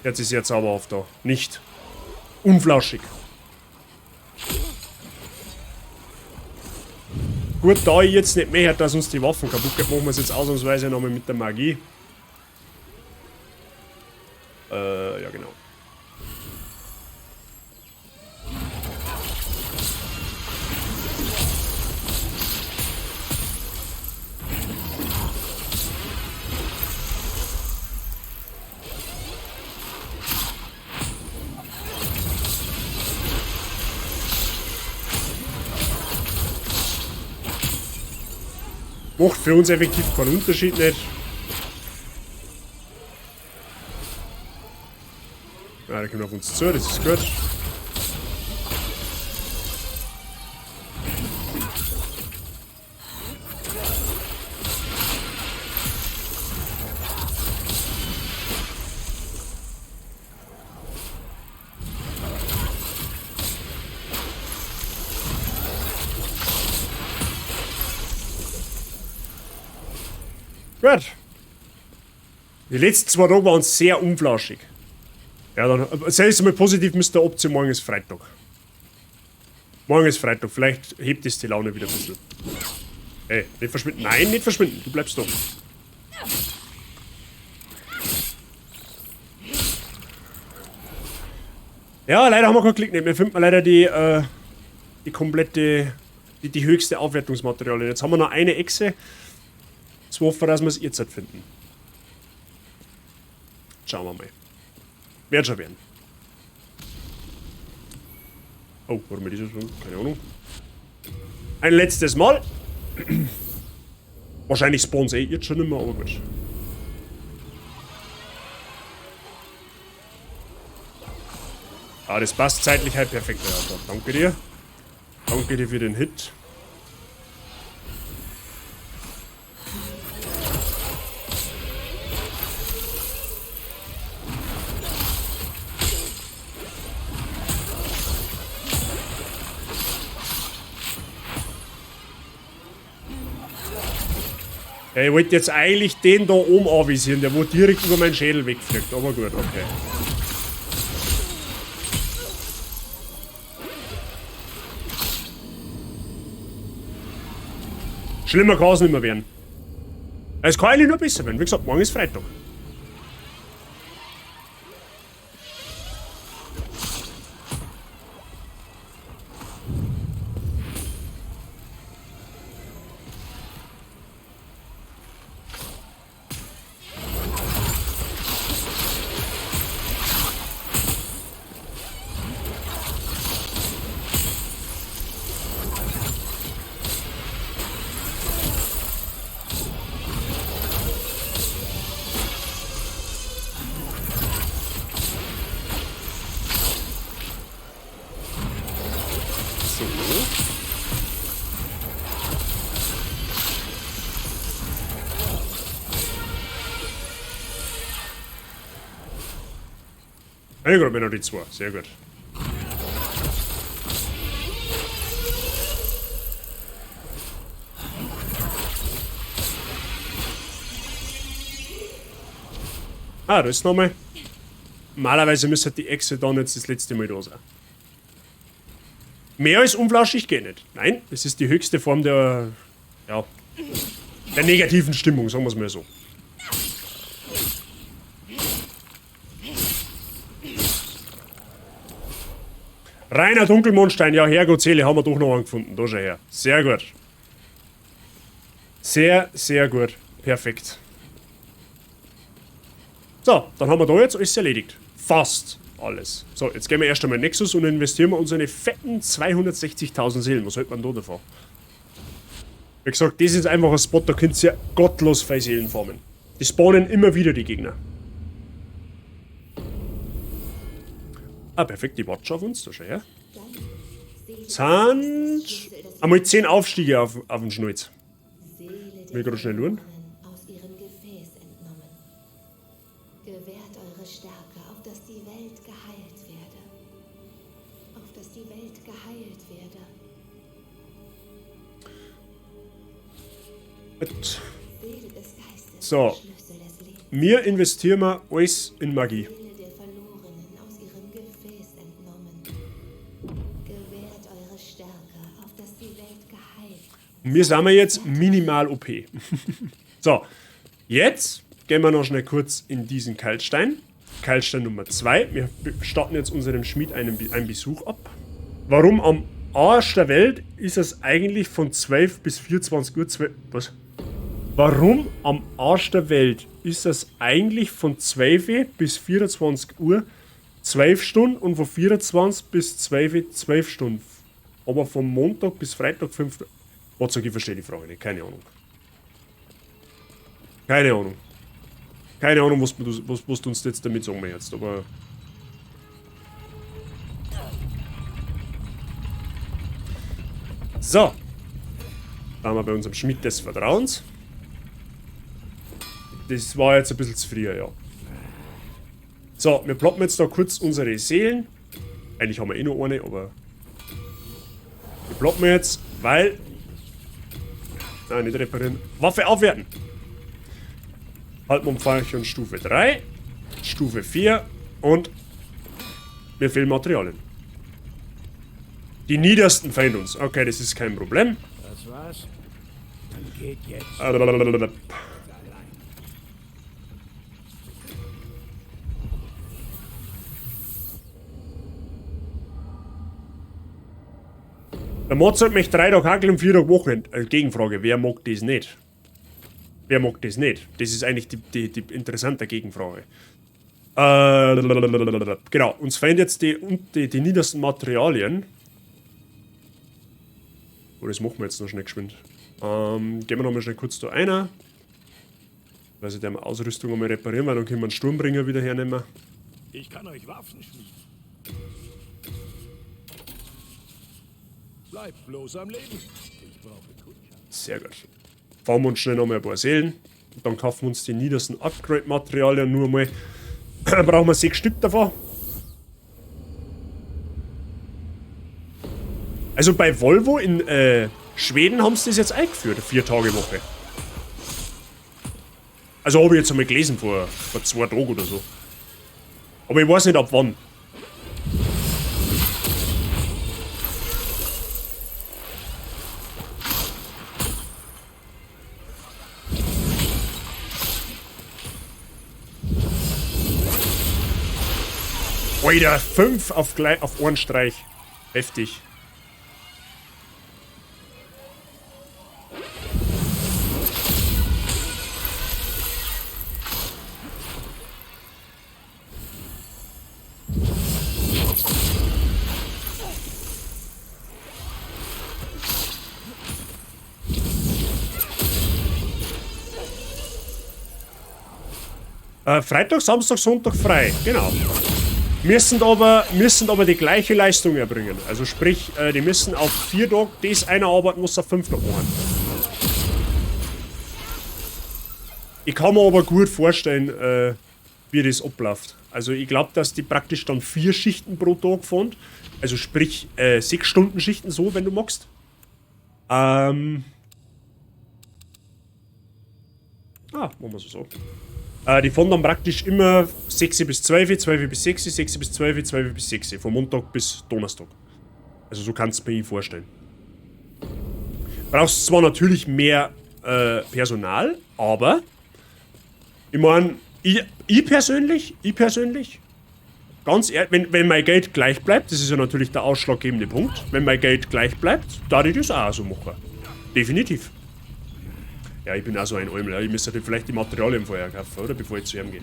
Jetzt ist jetzt aber auf da. Nicht. Unflauschig. Gut, da ich jetzt nicht mehr, dass uns die Waffen kaputt geht, machen wir es jetzt ausnahmsweise nochmal mit der Magie. Ja genau. Macht für uns effektiv keinen Unterschied nicht. Ja, der kommt auf uns zu, das ist gut. Gut. Die letzten 2 Tage waren sehr unflauschig. Ja, dann, selbst mal positiv müsste der Option, morgen ist Freitag. Morgen ist Freitag, vielleicht hebt es die Laune wieder ein bisschen. Ey, nicht verschwinden. Nein, nicht verschwinden, du bleibst da. Ja, leider haben wir keinen Klick nicht. Wir finden leider die komplette, die höchste Aufwertungsmaterialien. Jetzt haben wir noch eine Echse. Jetzt hoffen wir, dass wir es jetzt finden. Schauen wir mal. Wird schon werden. Oh, warum ist das so? Keine Ahnung. Ein letztes Mal. Wahrscheinlich spawnt eh jetzt schon nicht mehr, aber gut. Ah, das passt zeitlich halt perfekt. Ja, danke dir. Danke dir für den Hit. Ja, ich wollte jetzt eigentlich den da oben anvisieren, der wo direkt über meinen Schädel wegfliegt. Aber gut, okay. Schlimmer kann es nicht mehr werden. Es kann eigentlich nur besser werden. Wie gesagt, morgen ist Freitag. So. Ich glaube noch die zwei. Sehr gut. Ah, da ist nochmal. Normalerweise müsste die Echse dann jetzt das letzte Mal da sein. Mehr als unflauschig geht nicht. Nein, das ist die höchste Form der, ja, der negativen Stimmung, sagen wir's mal so. Reiner Dunkelmondstein, ja, Herrgott Seele, haben wir doch noch einen gefunden. Da schau her. Sehr gut. Sehr, sehr gut. Perfekt. So, dann haben wir da jetzt alles erledigt. Fast alles. So, jetzt gehen wir erst einmal in Nexus und investieren wir unsere fetten 260.000 Seelen. Was hält man da davon? Wie gesagt, das ist einfach ein Spot, da könnt ihr gottlos viele Seelen farmen. Die spawnen immer wieder, die Gegner. Ah, perfekt, die wartet schon auf uns. Da schau her. Sind einmal 10 Aufstiege auf den Schnalz. Will ich gerade schnell schauen. Gut. So. Wir investieren wir alles in Magie. Und wir sind wir jetzt minimal OP. So, jetzt gehen wir noch schnell kurz in diesen Kaltstein. Kaltstein Nummer 2. Wir starten jetzt unserem Schmied einen Besuch ab. Warum am Arsch der Welt ist es eigentlich von 12 bis 24 Uhr? Was? Warum am Arsch der Welt ist das eigentlich von 12 bis 24 Uhr 12 Stunden und von 24 bis 12 12 Stunden? Aber von Montag bis Freitag 5 Uhr. Warte, ich verstehe die Frage nicht. Keine Ahnung. Keine Ahnung. Keine Ahnung, was du uns jetzt damit sagen möchtest, aber... So. Da haben wir bei unserem Schmied des Vertrauens. Das war jetzt ein bisschen zu früh, ja. So, wir ploppen jetzt da kurz unsere Seelen. Eigentlich haben wir eh nur eine, aber... Wir ploppen jetzt, weil... Nein, nicht reparieren. Waffe aufwerten! Halbmondpfeilchen Stufe 3, Stufe 4 und mir fehlen Materialien. Die niedersten fehlen uns. Okay, das ist kein Problem. Das war's. Dann geht jetzt. Der Mozart möchte 3 Tage hackeln und 4 Tage Wochenende. Gegenfrage, wer mag das nicht? Wer mag das nicht? Das ist eigentlich die interessante Gegenfrage. Genau, uns fehlen jetzt die niedersten Materialien. Oh, das machen wir jetzt noch schnell geschwind. Gehen wir noch mal schnell kurz da rein. Weil sie die Ausrüstung einmal reparieren, weil dann können wir einen Sturmbringer wieder hernehmen. Ich kann euch Waffen schmieden. Bleibt bloß am Leben. Ich brauche Kundschaft. Sehr gut. Fahren wir uns schnell noch mal ein paar Seelen. Und dann kaufen wir uns die niedersten Upgrade-Materialien nur mal. Brauchen wir 6 Stück davon. Also bei Volvo in Schweden haben sie das jetzt eingeführt, 4-Tage-Woche. Also habe ich jetzt einmal gelesen vor 2 Tagen oder so. Aber ich weiß nicht ab wann. Alter, 5 auf einen Streich. Heftig. Freitag, Samstag, Sonntag frei, genau. Müssen aber die gleiche Leistung erbringen. Also sprich, die müssen auf 4 Tage das einer arbeiten, was auf 5 Tage machen. Ich kann mir aber gut vorstellen, wie das abläuft. Also ich glaub, dass die praktisch dann 4 Schichten pro Tag fahren. Also sprich, 6 Stunden Schichten so, wenn du magst. Ah, machen wir so. Die fahren dann praktisch immer 6 bis 12, 12 bis 6, 6 bis 12, 12 bis 6. Von Montag bis Donnerstag. Also so kannst du mir vorstellen. Brauchst zwar natürlich mehr Personal, aber ich mein, ich persönlich, ganz ehrlich, wenn mein Geld gleich bleibt, das ist ja natürlich der ausschlaggebende Punkt, wenn mein Geld gleich bleibt, darf ich das auch so machen. Definitiv. Ja, ich bin auch so ein Eumel. Ja. Ich müsste halt vielleicht die Materialien vorher kaufen, oder? Bevor ich zu ihm gehe.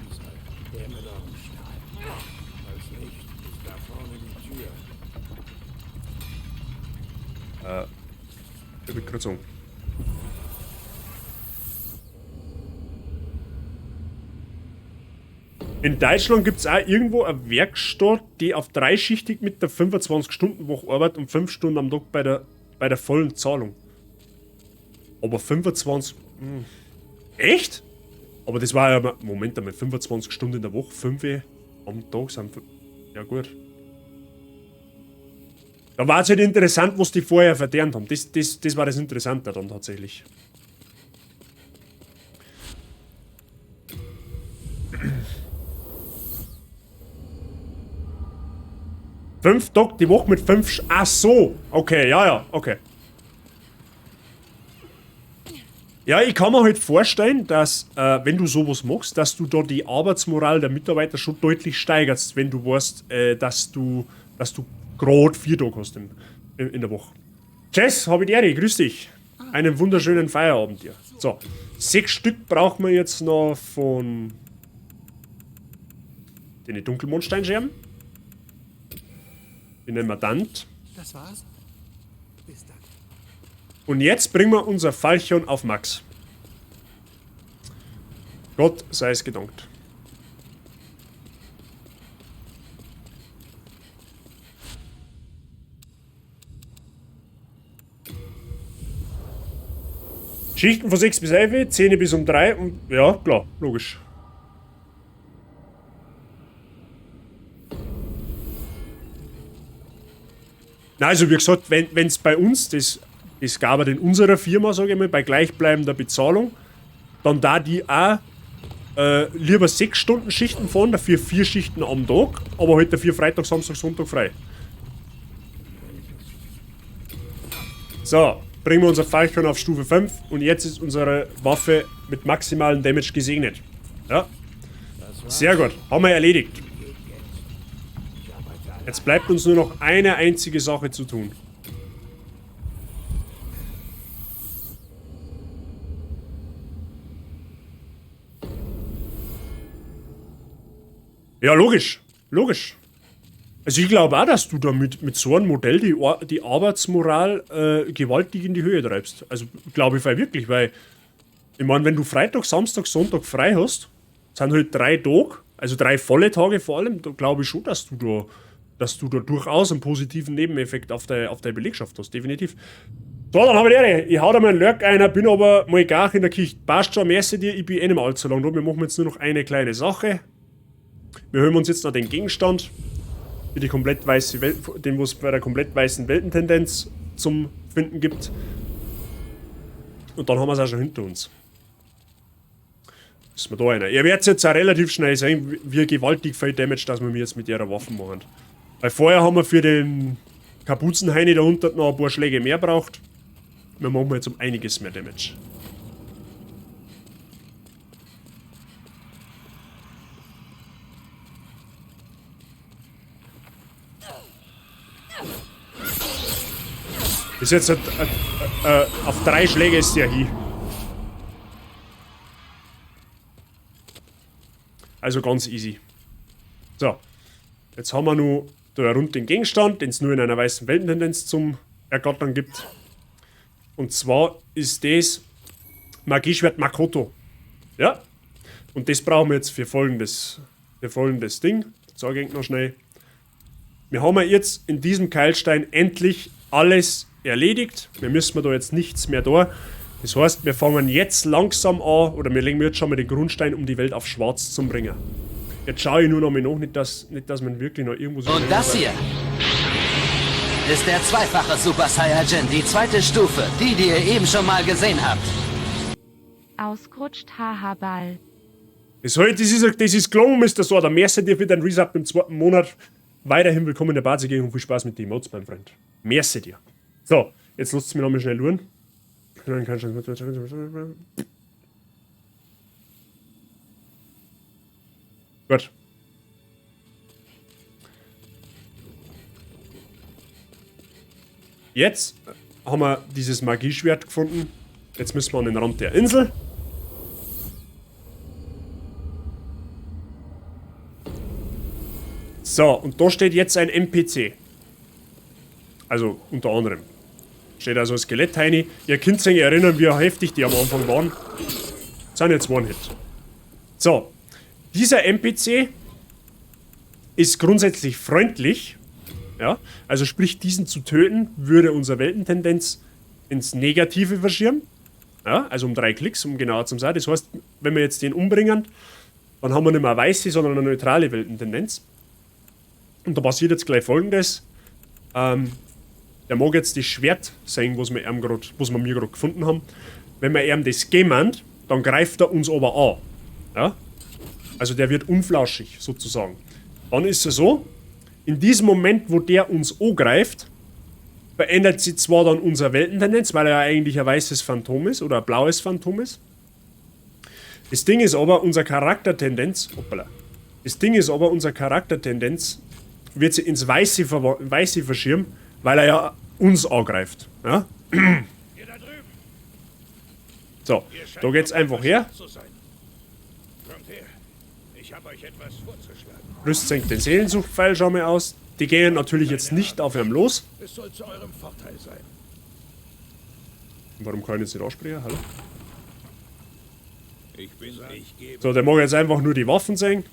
Ich wollte gerade sagen. In Deutschland gibt's auch irgendwo eine Werkstatt, die auf dreischichtig mit der 25-Stunden-Woche arbeitet und 5 Stunden am Tag bei der vollen Zahlung. Aber 25... Echt? Aber das war ja... Moment einmal, 25 Stunden in der Woche, 5 am Tag sind... Ja gut. Da war es halt interessant, was die vorher verdient haben. Das war das Interessante dann tatsächlich. 5 Tage die Woche mit 5 Ach so. Okay, ja, ja, okay. Ja, ich kann mir halt vorstellen, dass, wenn du sowas machst, dass du da die Arbeitsmoral der Mitarbeiter schon deutlich steigerst, wenn du weißt, dass du grad 4 Tage hast in der Woche. Jess, hab ich die Ehre, grüß dich. Einen wunderschönen Feierabend dir. So, 6 Stück brauchen wir jetzt noch von den Dunkelmondsteinscherben. Die nennen wir Dant. Das war's. Bis dann. Und jetzt bringen wir unser Falchion auf Max. Gott sei es gedankt. Schichten von 6 bis 11, 10 bis um 3 und ja, klar, logisch. Na, also wie gesagt, wenn's bei uns, das gab es in unserer Firma, sag ich mal, bei gleichbleibender Bezahlung, dann da die auch lieber 6 Stunden Schichten fahren, dafür 4 Schichten am Tag, aber halt dafür Freitag, Samstag, Sonntag frei. So, bringen wir unser Falchion auf Stufe 5 und jetzt ist unsere Waffe mit maximalem Damage gesegnet. Ja. Sehr gut, haben wir erledigt. Jetzt bleibt uns nur noch eine einzige Sache zu tun. Ja, logisch. Logisch. Also ich glaube auch, dass du da mit so einem Modell die Arbeitsmoral gewaltig in die Höhe treibst. Also glaube ich wirklich, weil ich meine, wenn du Freitag, Samstag, Sonntag frei hast, sind halt 3 Tage, also 3 volle Tage vor allem, da glaube ich schon, dass du da durchaus einen positiven Nebeneffekt auf deine Belegschaft hast, definitiv. So, dann habe ich die Ehre. Ich hau da mal einen Lurk ein, bin aber mal gar in der Kirche. Passt schon, merci dir, ich bin eh nicht mehr allzu lang da. Wir machen jetzt nur noch eine kleine Sache. Wir holen uns jetzt noch den Gegenstand, für die komplett weiße Welt, den was bei der komplett weißen Weltentendenz zum Finden gibt. Und dann haben wir es auch schon hinter uns. Ist mir da einer. Ihr werdet jetzt auch relativ schnell sehen, wie gewaltig viel Damage, dass wir jetzt mit ihrer Waffe machen. Weil vorher haben wir für den Kapuzenheini da unten noch ein paar Schläge mehr braucht. Wir machen jetzt um einiges mehr Damage. Ist jetzt auf 3 Schläge ist der hier. Also ganz easy. So. Jetzt haben wir nur da rund den Gegenstand, den es nur in einer weißen Weltentendenz zum Ergattern gibt. Und zwar ist das Magieschwert Makoto. Ja. Und das brauchen wir jetzt für folgendes Ding. Das zeige ich noch schnell. Wir haben ja jetzt in diesem Keilstein endlich alles erledigt. Wir müssen da jetzt nichts mehr da. Das heißt, wir fangen jetzt langsam an, oder wir legen jetzt schon mal den Grundstein, um die Welt auf schwarz zu bringen. Jetzt schaue ich nur noch mal nach, nicht dass man wirklich noch irgendwo so Und das hier ist der zweifache Super Saiyajin, die zweite Stufe, die ihr eben schon mal gesehen habt. Ausgerutscht, haha, Ball. Das ist gelungen, Mister Sorda. Merci dir für deinen Resub im 2. Monat. Weiterhin willkommen in der Bazi und viel Spaß mit den Emotes, mein Freund. Merci dir. So, jetzt lasst es mir nochmal schnell luren. Gut. Jetzt haben wir dieses Magieschwert gefunden. Jetzt müssen wir an den Rand der Insel. So, und da steht jetzt ein NPC. Also, unter anderem. Steht also ein Skelett-Heini. Ihr könnt euch erinnern, wie heftig die am Anfang waren. Sind jetzt One-Hit. So. Dieser NPC ist grundsätzlich freundlich. Ja, also sprich, diesen zu töten, würde unsere Weltentendenz ins Negative verschieben. Ja, also um 3 Klicks, um genauer zu sein. Das heißt, wenn wir jetzt den umbringen, dann haben wir nicht mehr eine weiße, sondern eine neutrale Weltentendenz. Und da passiert jetzt gleich Folgendes. Der mag jetzt das Schwert sehen, was wir mir grad gefunden haben. Wenn wir ihm das geben, dann greift er uns aber an. Ja? Also der wird unflauschig, sozusagen. Dann ist es so, in diesem Moment, wo der uns angreift, verändert sich zwar dann unsere Weltentendenz, weil er ja eigentlich ein weißes Phantom ist oder ein blaues Phantom ist. Das Ding ist aber, unser Charaktertendenz, hoppala, das Ding ist aber, unser Charaktertendenz wird sich ins Weiße verschirmen, weil er ja uns angreift. Ja? So, da geht's einfach her. Rüst senkt den Seelensuchtpfeil schon mal aus. Die gehen natürlich jetzt nicht auf ihm los. Es soll zu eurem Vorteil sein. Warum kann ich jetzt nicht ansprechen? Hallo? Ich gebe So, der mag jetzt einfach nur die Waffen sehen.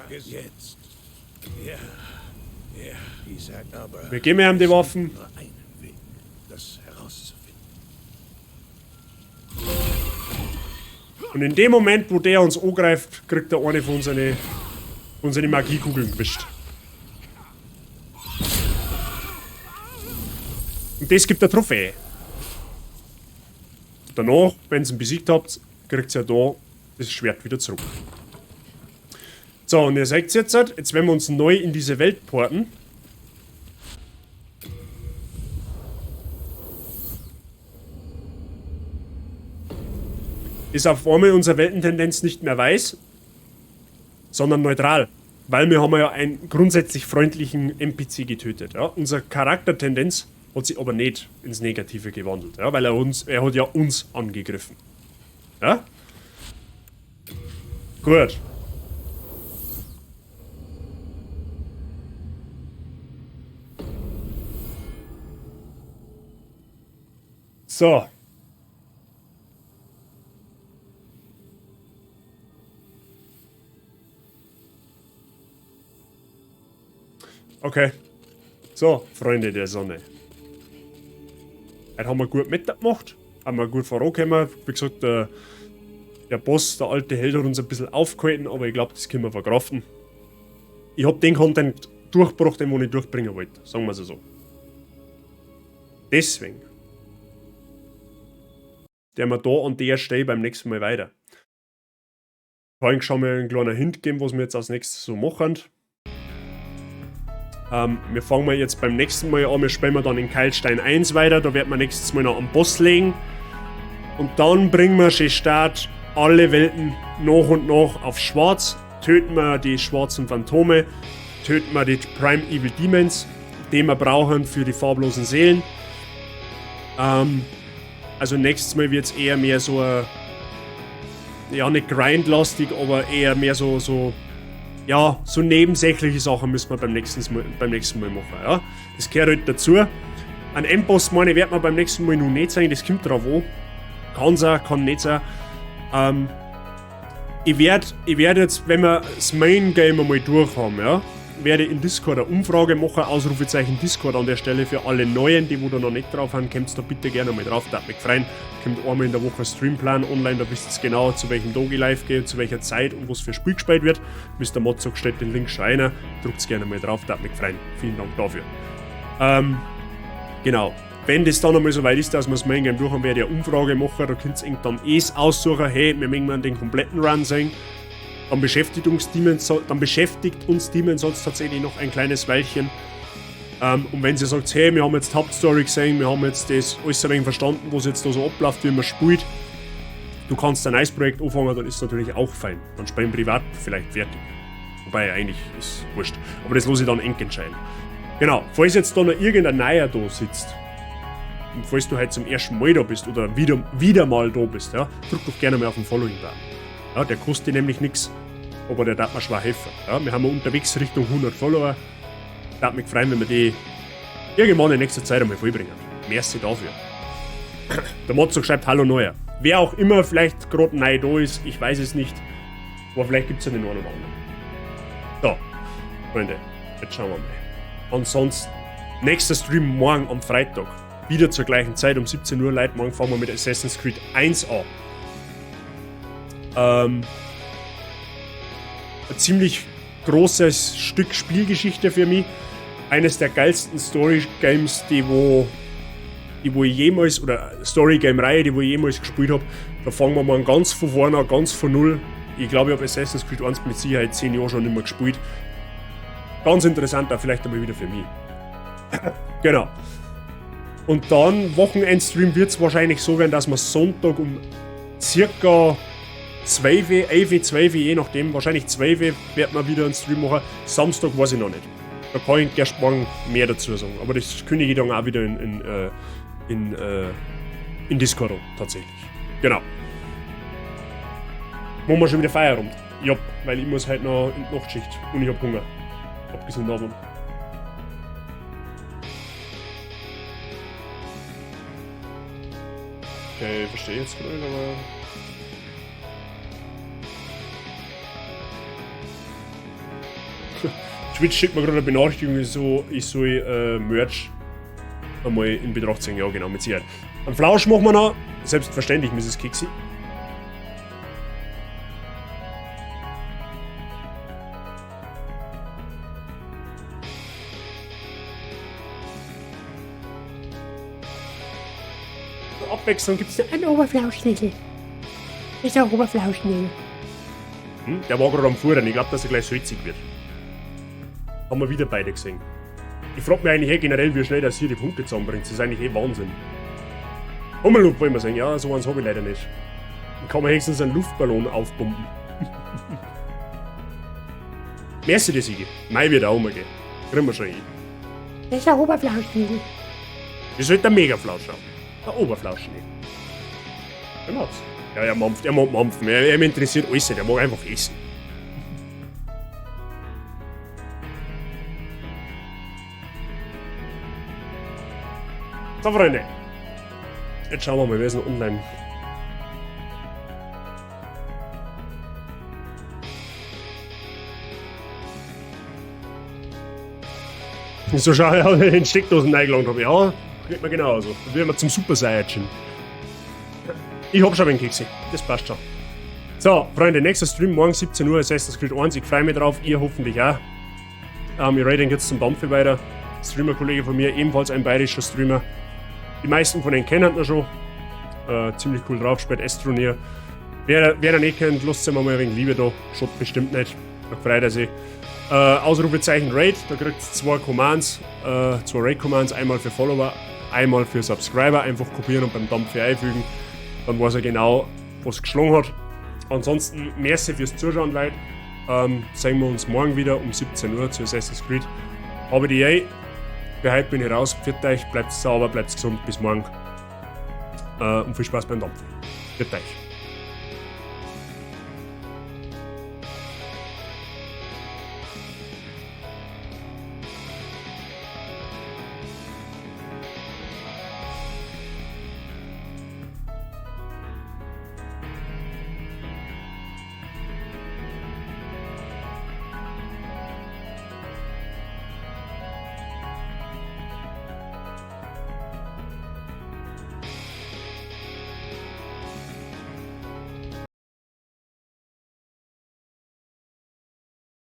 Jetzt. Ja. Ja, die sagt aber, Wir geben ihm die Waffen. Nur einen Weg, das herauszufinden. Und in dem Moment, wo der uns angreift, kriegt er eine von unsere Magiekugeln gewischt. Und das gibt eine Trophäe. Danach, wenn ihr ihn besiegt habt, kriegt ihr ja da das Schwert wieder zurück. So, und ihr seht jetzt, jetzt werden wir uns neu in diese Welt porten. Ist auf einmal unsere Weltentendenz nicht mehr weiß, sondern neutral. Weil wir haben ja einen grundsätzlich freundlichen NPC getötet. Ja? Unsere Charaktertendenz hat sich aber nicht ins Negative gewandelt, ja? Weil er hat ja uns angegriffen. Ja? Gut. So. Okay. So, Freunde der Sonne. Heute haben wir gut mitgemacht. Haben wir gut vorangekommen. Wie gesagt, der Boss, der alte Held, hat uns ein bisschen aufgehalten, aber ich glaube, das können wir verkraften. Ich hab den Content durchgebracht, den ich durchbringen wollte. Sagen wir es so. Deswegen werden wir da an der Stelle beim nächsten Mal weiter. Vorhin schon mal einen kleinen Hint geben, was wir jetzt als nächstes so machen. Wir fangen mal jetzt beim nächsten Mal an, wir spielen dann in Keilstein 1 weiter, da werden wir nächstes Mal noch am Boss legen. Und dann bringen wir schon Start alle Welten nach und nach auf Schwarz, töten wir die schwarzen Phantome, töten wir die Prime Evil Demons, die wir brauchen für die farblosen Seelen. Also nächstes Mal wird's eher mehr so ein, ja, nicht grindlastig, aber eher mehr so, ja, so nebensächliche Sachen müssen wir beim nächsten Mal machen, ja. Das gehört halt dazu. Ein Endboss, meine ich, wird man beim nächsten Mal noch nicht sein, das kommt drauf an. Kann sein, kann nicht sein. Ich werd jetzt, wenn wir das Main Game einmal durch haben, ja, werde ich in Discord eine Umfrage machen, Ausrufezeichen Discord an der Stelle für alle Neuen, die wo da noch nicht drauf haben, kommt da bitte gerne mal drauf, da mich freuen. Kommt einmal in der Woche Streamplan online, da wisst ihr genau, zu welchem Tag ich live gehe, zu welcher Zeit und was für Spiel gespielt wird. Mr. Motzok stellt den Link schon rein, drückt's gerne mal drauf, da mich freuen. Vielen Dank dafür. Genau. Wenn das dann einmal so weit ist, dass wir das Main Game durch haben, werde ich eine Umfrage machen, da könnt ihr dann eh aussuchen, hey, wir möchten den kompletten Run sehen. Dann beschäftigt uns Demon's Souls tatsächlich noch ein kleines Weilchen. Und wenn sie sagt, hey, wir haben jetzt die Hauptstory gesehen, wir haben jetzt das alles ein wenig verstanden, was jetzt da so abläuft, wie man spielt, du kannst ein neues Projekt anfangen, dann ist es natürlich auch fein. Dann spielen privat vielleicht fertig. Wobei, eigentlich ist wurscht. Aber das lasse ich dann eng entscheiden. Genau, falls jetzt da noch irgendein Neuer da sitzt, und falls du halt zum ersten Mal da bist oder wieder mal da bist, ja, drück doch gerne mal auf den Following-Button. Ja, der kostet dir nämlich nichts, aber der darf mir schwer helfen. Ja, wir haben unterwegs Richtung 100 Follower. Darf mich freuen, wenn wir die irgendwann in nächster Zeit einmal vollbringen. Merci dafür. Der Motzok schreibt Hallo Neuer. Wer auch immer vielleicht gerade neu da ist, ich weiß es nicht. Aber vielleicht gibt es ja den einen oder anderen. So, Freunde, jetzt schauen wir mal. Ansonsten, nächster Stream morgen am Freitag. Wieder zur gleichen Zeit um 17 Uhr. Leute, morgen fangen wir mit Assassin's Creed 1 an. Ein ziemlich großes Stück Spielgeschichte für mich. Eines der geilsten Story Games, die wo ich jemals, oder Story Game Reihe, die wo ich jemals gespielt hab. Da fangen wir mal ganz von vorne an, ganz von null. Ich glaube, ich habe Assassin's Creed 1 mit Sicherheit 10 Jahre schon nicht mehr gespielt. Ganz interessant, auch vielleicht einmal wieder für mich. Genau. Und dann, Wochenendstream wird es wahrscheinlich so werden, dass wir Sonntag um circa 12, 11, 12, je nachdem, wahrscheinlich 12 wird man wieder einen Stream machen. Samstag weiß ich noch nicht. Da kann ich erst morgen mehr dazu sagen. Aber das kündige ich dann auch wieder in Discord an, tatsächlich. Genau. Machen wir schon wieder Feierabend. Ja, weil ich muss heute noch in die Nachtschicht und ich hab Hunger. Abgesehen davon. Okay, verstehe jetzt gerade, aber... Twitch schickt mir gerade eine Benachrichtigung, ich soll Merch einmal in Betracht ziehen. Ja, genau, mit Sicherheit. Einen Flausch machen wir noch. Selbstverständlich, Mrs. Kixi. Abwechslung gibt's ja. Ein Oberflauschnägel. Ist ein Oberflauschnägel. Hm, der war gerade am Fuhren. Ich glaube, dass er gleich salzig wird. Haben wir wieder beide gesehen. Ich frag mich eigentlich eh generell, wie schnell das hier die Punkte zusammenbringt. Das ist eigentlich eh Wahnsinn. Hummerluft wollen wir sagen. Ja, so eins habe ich leider nicht. Dann kann man höchstens einen Luftballon aufpumpen. Merci dir, Sigi. Mai wird auch mal gehen. Kriegen wir schon hin. Das ist ein Oberflauschnägel. Das ist halt der Megaflausch auch. Der Oberflauschnägel. Genau. Ja, er mampft, er mag mampfen. Er interessiert alles nicht. Er mag einfach essen. So, Freunde. Jetzt schauen wir mal, wer ist denn online? So schade, dass ich den Steckdosen reingelangt habe. Ja, geht mir genauso. Dann werden wir zum Super Saiyajin. Ich hab schon einen Keksi. Das passt schon. So, Freunde, nächster Stream morgen 17 Uhr, Assassin's Creed 1. Ich freue mich drauf, ihr hoffentlich auch. Ich rate jetzt zum Dampfe weiter. Streamer-Kollege von mir, ebenfalls ein bayerischer Streamer. Die meisten von denen kennen ihn schon. Ziemlich cool drauf, spielt Astroneer. Wer ihn nicht kennt, lasst ihm mal ein wenig Liebe da. Schaut bestimmt nicht. Da freut er sich. Ausrufezeichen Raid, da kriegt ihr zwei Commands, zwei Raid-Commands, einmal für Follower, einmal für Subscriber. Einfach kopieren und beim Dampfe einfügen. Dann weiß er genau, was geschlagen hat. Ansonsten, merci fürs Zuschauen, Leute. Sehen wir uns morgen wieder um 17 Uhr zu Assassin's Creed. Habe die Ehre. Für heute bin ich raus. Pfiat euch, bleibt sauber, bleibt gesund. Bis morgen. Und viel Spaß beim Dampfen. Pfiat euch.